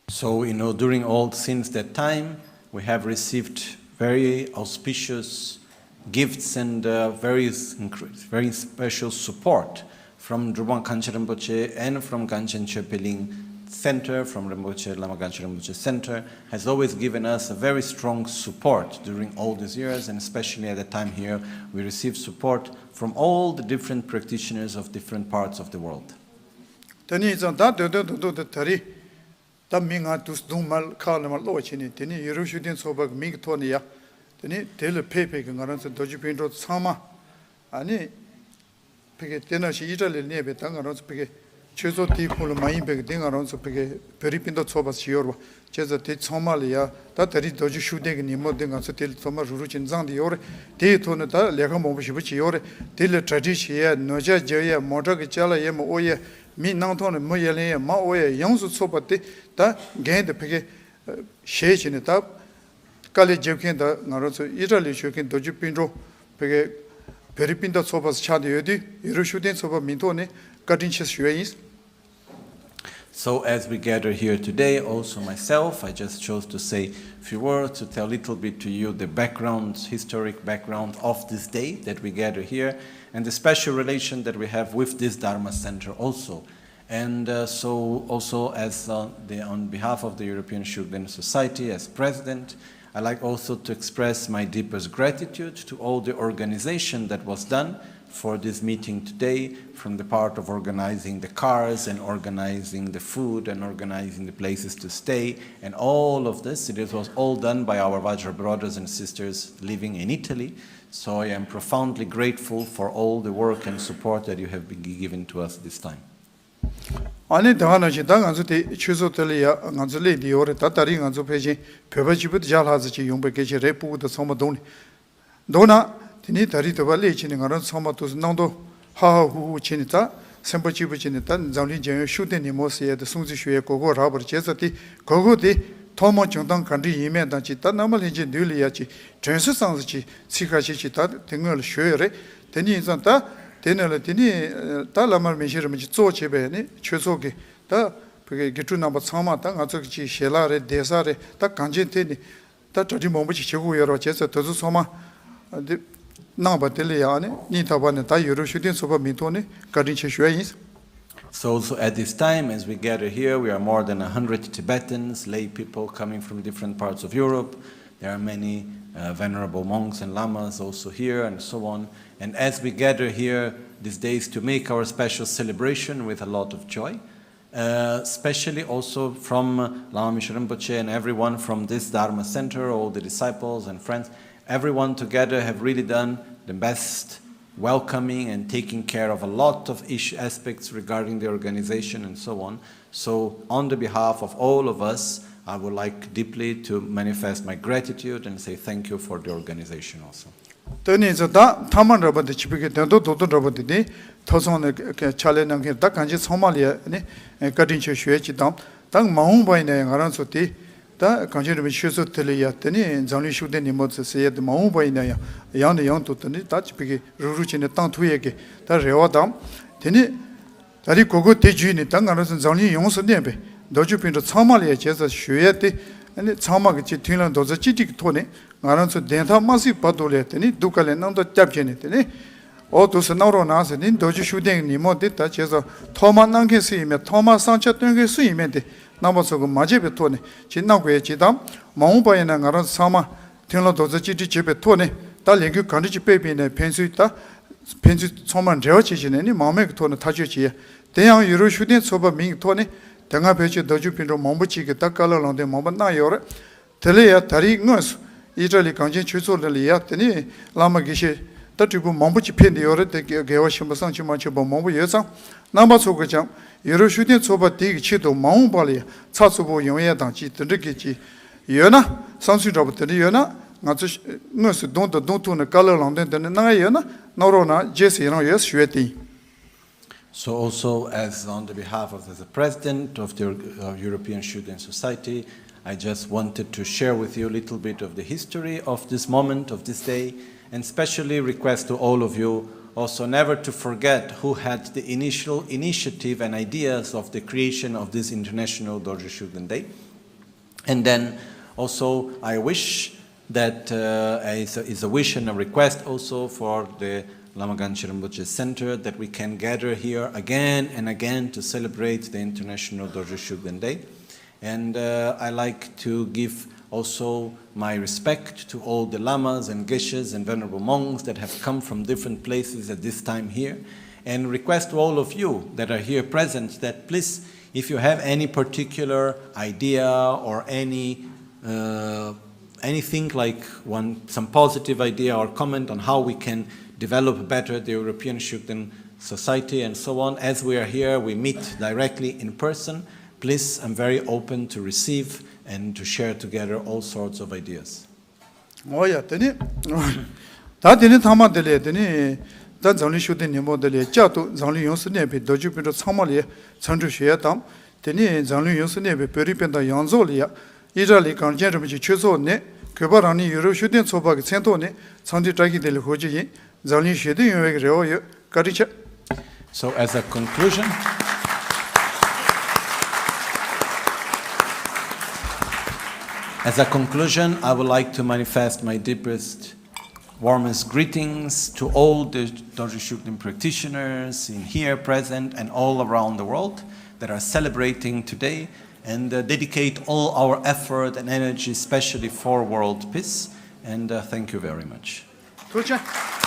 So, you know, during all, since that time, we have received very auspicious gifts and uh, very, very special support from Drupal Kangchen Rinpoche and from Kangchen Choepeling Center, from Rinpoche Lama Kangchen Rinpoche Center, has always given us a very strong support during all these years, and especially at the time here, we received support from all the different practitioners of different parts of the world. དེ་ནས་ཙང་ད་དོན་དོན་དོན་དོན་དེ་ད་རེས། ད་མི་ང་དུས་སུ་དུང་མ་ཁག་ལ་མ་ཀློག་བྱས་ནས་དེ་ནས་ཡུ་རོབ་ཤུགས་ལྡན་ཚོགས་པ་གི་མིང་གི་ཐོག་ནས་ཡ། དེ་ནས་དེ་ལ་ཕེབས་ཕེབས་ཀྱི་ང་རང་ཚོ་རྡོ་རྗེ་སྤུན་གྲོགས་ཚང་མ། ཨ་ནི། ཕ་གི་དེ་ནང་བཞིན་ཨི་ཊ་ལི་ལ་གནས་པའི་ད་ང་རང་ཚོ་ཕ་གི་ཆོས་ཚོགས་དེའི་ཁོངས་ལ་མ་ཡིན་པའི་གི་དེ་ང་རང་ཚོ་ཕ་གི་བོད་རིགས་སྤུན་ཟླ་ཚོགས་པ་ཞིག་ཡོད་རེད་བ། བྱས་ཙང་དེ་ཚང་མ་ལ་ཡ་ད་ད་རེས་རྡོ་རྗེ་ཤུགས་ལྡན་གི་ཉིན་མོ་འདི་ང་ཚོ་དེ་ལ་ཚང་མ་རུག་རུག་བྱས་ནས་བརྫངས་བསྡད་ཡོད་རེད། དེའི་ཐོག་ནས་ད་ལས་ཀ་མང་པོ་ཞེ་པོ་བྱས་ཡོད་རེད། དེ་ལ་གྲ་སྒྲིག་བྱེད་ཡ། ནོར་ལྕགས་རྒྱག་ཡ། མོ་ཊ་གི་ཅ་ལག་ཡ་མ་དབོར་ཡ། མི་ནང་ཐོག་ནས་མི་ཡ་ལེན་ཡ་མ་དབོར་ཡ་ཡོངས་སུ་རྫོགས་པ་དེ་ད་འགན་དེ་ཕ་གི་ཞེས་བྱས་ནས་ད་དཀའ་ལས་རྒྱབ་མཁན་ད་ང་རང་ཚོ་ཨི་ཊ་ལི་བཞུགས་མཁན་རྡོ་རྗེ་སྤུན་གྲོགས་ཕ་གི་བོད་རིགས་སྤུན་ཟླ་ཚོགས་པ་ཆགས་བསྡད་ཡོད་དུས་ཡུ་རོབ་ཤུགས་ལྡན་ཚོགས་པ་མིང་ཐོག་ནས་བཀའ་དྲིན་ཆེ་ཞུ་ཡ་ཡིན། So as we gather here today, also myself, I just chose to say a few words to tell a little bit to you the background, historic background of this day that we gather here, and the special relation that we have with this Dharma Center also. And uh, so also as uh, the, on behalf of the European Shugden Society as president, I like also to express my deepest gratitude to all the organization that was done for this meeting today, from the part of organizing the cars and organizing the food and organizing the places to stay and all of this. It was all done by our Vajra brothers and sisters living in Italy. So I am profoundly grateful for all the work and support that you have been given to us this time. ཨ་ནི་ད་ག་ནང་བཞིན་ད་ང་ཚོ་དེ་ཆོས་ཚོགས་དེ་ལ་ཡ་ང་ཚོ་སླེབས་བསྡད་ཡོད་རེད། ད་ད་རེས་ང་ཚོ་ཕལ་ཆེར་བོད་པ་གཅིག་པུ་དེ་བརྒྱ་ལྷག་ཙམ་ཅིག་ཡོང་པའི་སྐད་ཆ་རེད། སྤུ་གུ་དང་ཚང་མ་བསྡོམས་ནས། མདོར་ན། དེ་ནས་ད་རེས་དེ་བ་སླེབས་བྱས་ནས་ང་རང་ཚང་མ་དུས་སུ་སྣང་དོགས་ཧ་ཧ་ཧུ་ཧུ་བྱས་ནས་ད་སེམས་པ་སྐྱིད་པོ་བྱས་ནས་ད་འཛམ་གླིང་རྒྱལ་ཡོངས་ཤུགས་ལྡན་ཉིན་མོ་ཟེར་ཡ་དེ་སྲུང་བརྩི་ཞུ་ཡའི་གོ་སྐབས་རག་པ་རེད། བྱས་ཙང་དེ་གོ་སྐབས་དེ་ཐོག་མར་བྱུང་སྟངས་ག་འདྲ་ཡིན་མིན་དང་གཅིག་ད་རྣམ་པ་ལྷན་རྒྱས་འདུས་ལ་ཡ་གཅིག་དྲན་གསོ་ཙམ་ཟིག་གཅིག་ཚིག་ཁ་ཤས་ཅིག་ད་དེ་སྔོན་ལ་ཞུས་ཡོད་རེད། དེ་ནས་ཡིན་ཙང་ད་དེ་ནས་ལ་དེ་ནས་ད་བླ་མ་མི་ཤེས་རིན་པོ་ཆེ་གཙོ་བྱས་པའི་ནི་ཆོས་ཚོགས་ཀྱི་ད་བོད་ཀྱི་དགེ་ཕྲུག་རྣམ་པ་ཚང་མ་ད་ང་ཚོ་གི་ཅིག་ཞལ་ལག་རེད། བསྡད་ས་རེད། ད་གངས་ཅན་ཐད་ནས། ད་གྲ་སྒྲིག་མང་པོ་ཞིག་བྱེད་དགོས་ཡོད་རེད་བ། བྱས་ཙང་དེ་ཚོ་ཚང་མ་འདི་གནང་བ་དེ་ལ་ཡང་ནི་སྙིང་ཐག་པ་ནས་ད་ཡུ་རོབ་ཤུགས་ལྡན་ཚོགས་པ་མིང་ཐོག་ནས་བཀའ་དྲིན་ཆེ་ཞུ་ཡ་ཡིན། So also at this time, as we gather here, we are more than a hundred Tibetans, lay people coming from different parts of Europe. There are many uh, venerable monks and lamas also here, and so on. And as we gather here these days to make our special celebration with a lot of joy, uh, especially also from Lama Mishu Rinpoche and everyone from this Dharma Center, all the disciples and friends, everyone together have really done the best welcoming and taking care of a lot of issue aspects regarding the organization and so on. So on the behalf of all of us, I would like deeply to manifest my gratitude and say thank you for the organization also. དེ་ནས་ད་མཐའ་མ་འདྲ་པོ་འདི་ཆིབས་ཀྱི་དོན་དུ་རྡོག་རྡོག་འདྲ་པོ་འདི་ནི་ཐོ་ཚང་ནས་ཕྱག་ལས་གནང་མཁན་ད་གང་ཅི་ཚང་མ་ལ་ཡ་ནི་བཀའ་དྲིན་ཆེ་ཞུ་ཡས་ཅིག་དང་། ད་མ་འོངས་པ་ཡིན་ན་ཡང་ང་རང་ཚོ་དེ་ད་གངས་ཅན་རིན་པོ་ཆེ་ཆོས་ཚོགས་དེ་ལ་ཡ་དེ་ནི་འཛམ་གླིང་ཤུགས་ལྡན་ཉིན་མོ་ཚེ་ཟེར་ཡས་དེ་མ་འོངས་པ་ཡིན་ན་ཡང་ཡང་ནས་ཡང་དུ་དེ་ནི་ད་ཅིག་ཕ་གི་རུག་རུག་བྱས་ནས་བཏང་ཐུབ་ཡས་ཀྱི་ད་རེ་བ་དང་། དེ་ནི། ད་རེས་གོ་སྐབས་དེ་བརྒྱུད་ནས་ད་ང་རང་ཚོ་འཛམ་གླིང་ཡོངས་སུ་གནས་པའི་རྡོ་རྗེ་སྤུན་གྲོགས་ཚང་མ་ལ་ཡང་བྱས་ཙང་ཞུ་ཡ་དེ་ཨ་ནི་ཚང་མ་གི་ཅིག་མཐུན་ལམ་རྡོག་རྩ་གཅིག་སྒྲིལ་གྱི་ཐོག་ནས་ང་རང་ཚོ་བདེན་མཐའ་མ་གཟིགས་བར་དུ་ལ་དེ་ནི་སྡུག་དཀའ་ལས་རྣམ་དག་བརྒྱབ་བྱས་ནས་དེ་ནི་ འོ་འདུག་སེ་གནང་རོགས་གནང་ཟེར། ནི་རྡོ་རྗེ་ཤུགས་ལྡན་གྱི་ཉིན་མོ་འདི་ད་བྱས་ཙང་ཐོག་མར་གནང་མཁན་སུ་ཡིན་མིན། ཐོག་མར་བསམ་འཆར་བཏོན་མཁན་སུ་ཡིན་མིན་དེ་རྣམ་པ་ཚོ་གིས་མ་བརྗེད་པའི་ཐོག་ནས་ཅིག་གནང་དགོས་ཡ་ཅིག་དང་། མ་འོངས་པ་ཡིན་ན་ང་རང་ཚོ་ཚང་མ་མཐུན་སློབ་རྡོག་རྩ་གཅིག་སྒྲིལ་བྱེད་པའི་ཐོག་ནས་ད་ལས་འགུལ་ག་འདྲ་ཅིག་སྤེལ་བ་ཡིན་ནའི་ཕན་ཚུན་ད་ཕན་ཚུན་ཚང་མ་འབྲེལ་བ་བྱེད་བྱས་ནས་ནི་མང་མོས་ཀྱི་ཐོག་ནས་ཐག་གཅོད་བྱེད་ཡ། དེ་ཡང་ཡུ་རོབ་ཤུགས་ལྡན་ཚོགས་པ་མིང་གི་ཐོག་ནས་དེ་སྔ་ཕལ་ཆེར་རྡོ་རྗེ་སྤུན་གྲོགས་མང་པོ་ཅིག་གིས་ད་བཀའ་སློབ་ལམ་སྟོན་མང་པོ་གནང་ཡོད་རེད། དེ་ལས་ཡ་ད་རེས་དངོས་སུ་ཨི་ཊ་ལི་གངས་ཅན་ཆོས་ཚོགས་ལ་ཡ་དེ་ནས་བླ་མ་དགེ་བཤེས་ད་སྤྲུལ་སྐུ་མང་པོ་ཅིག་ཕེབས་བསྡད་ཡོད་རེད། དེ་དགེ་བ་ཆེན་པོ་བསམ་གྱིས་མ་ཆོད་པ་མང་པོ་ཡོད་ཙང་། རྣམ་པ་ཚོ་གིས་ཀྱང་ཡུ་རོབ་ཤུགས་ལྡན་ཚོགས་པ་དེ་གི་ཆེད་དུ་མ་འོངས་པ་ལ་ཡ་ཚགས་ཚུད་པོ་ཡོང་ཡ་དང་ཅིག་དེ་འདྲ་གི་ཅིག་ཡོད་ན། བསམ་ཚུལ་འདྲ་པོ་དེ་འདྲ་ཡོད་ན། ང་ཚོ་དངོས་སུ་གདོང་དང་གདོང་ཐུག་ནས་བཀའ་སློབ་ལམ་སྟོན་དེ་འདྲ་གནང་ཡ་ཡོད་ན་གནང་རོགས་གནང་། རྗེས་སུ་ཡི་རང་ཡོད་ཞུ་ཡ་དེ་ཡིན། So also, as on the behalf of the President of the uh, European Student Society, I just wanted to share with you a little bit of the history of this moment, of this day, and specially request to all of you also never to forget who had the initial initiative and ideas of the creation of this International Dorje Shugden Day. And then also, I wish that uh, is, a, is a wish and a request also for the Lama Ganchen Rinpoche Center, that we can gather here again and again to celebrate the International Dorje Shugden Day. And uh, I like to give also my respect to all the lamas and geshes and venerable monks that have come from different places at this time here, and request to all of you that are here present that please, if you have any particular idea or any uh, anything like one some positive idea or comment on how we can develop better the European Shugden society and so on, as we are here, we meet directly in person. Please, I'm very open to receive and to share together all sorts of ideas. འོ་ཡ། དེ་ནི་ད་དེ་ནི་ཐ་མ་དེ་ལས་དེ་ནི་ད་འཛམ་གླིང་ཤུགས་ལྡན་ཉིན་མོ་འདི་ལས་བསྐྱར་དུ་འཛམ་གླིང་ཡོངས་སུ་གནས་པའི་རྡོ་རྗེ་སྤུན་གྲོགས་ཚང་མ་ལ་འཚམས་འདྲི་ཞུ་ཡ་དང་། དེ་ནི་འཛམ་གླིང་ཡོངས་སུ་གནས་པའི་བོད་རིགས་སྤུན་ཟླ་ཡོངས་རྫོགས་ལ་ཡ། ཨི་ཊ་ལི་གངས་ཅན་རིན་པོ་ཆེ་ཆོས་ཚོགས་ནས་གུས་པ་རང་ནི་ཡུ་རོབ་ཤུགས་ལྡན་ཚོགས་པ་གི་མཚན་ཐོག་ནས་འཚམས་འདྲི་བཀྲ་ཤིས་བདེ་ལེགས་ཞུ་རྒྱུ་ཡིན། འཛམ་གླིང་ཞི་བདེ་ཡོང་བའི་རེ་བ་ཡོད། བཀའ་དྲིན་ཆེ། So as a conclusion, as a conclusion, I would like to manifest my deepest, warmest greetings to all the Dorje Shugden practitioners in here present and all around the world that are celebrating today, and uh, dedicate all our effort and energy especially for world peace. And uh, thank you very much. ཐུགས་རྗེ་ཆེ།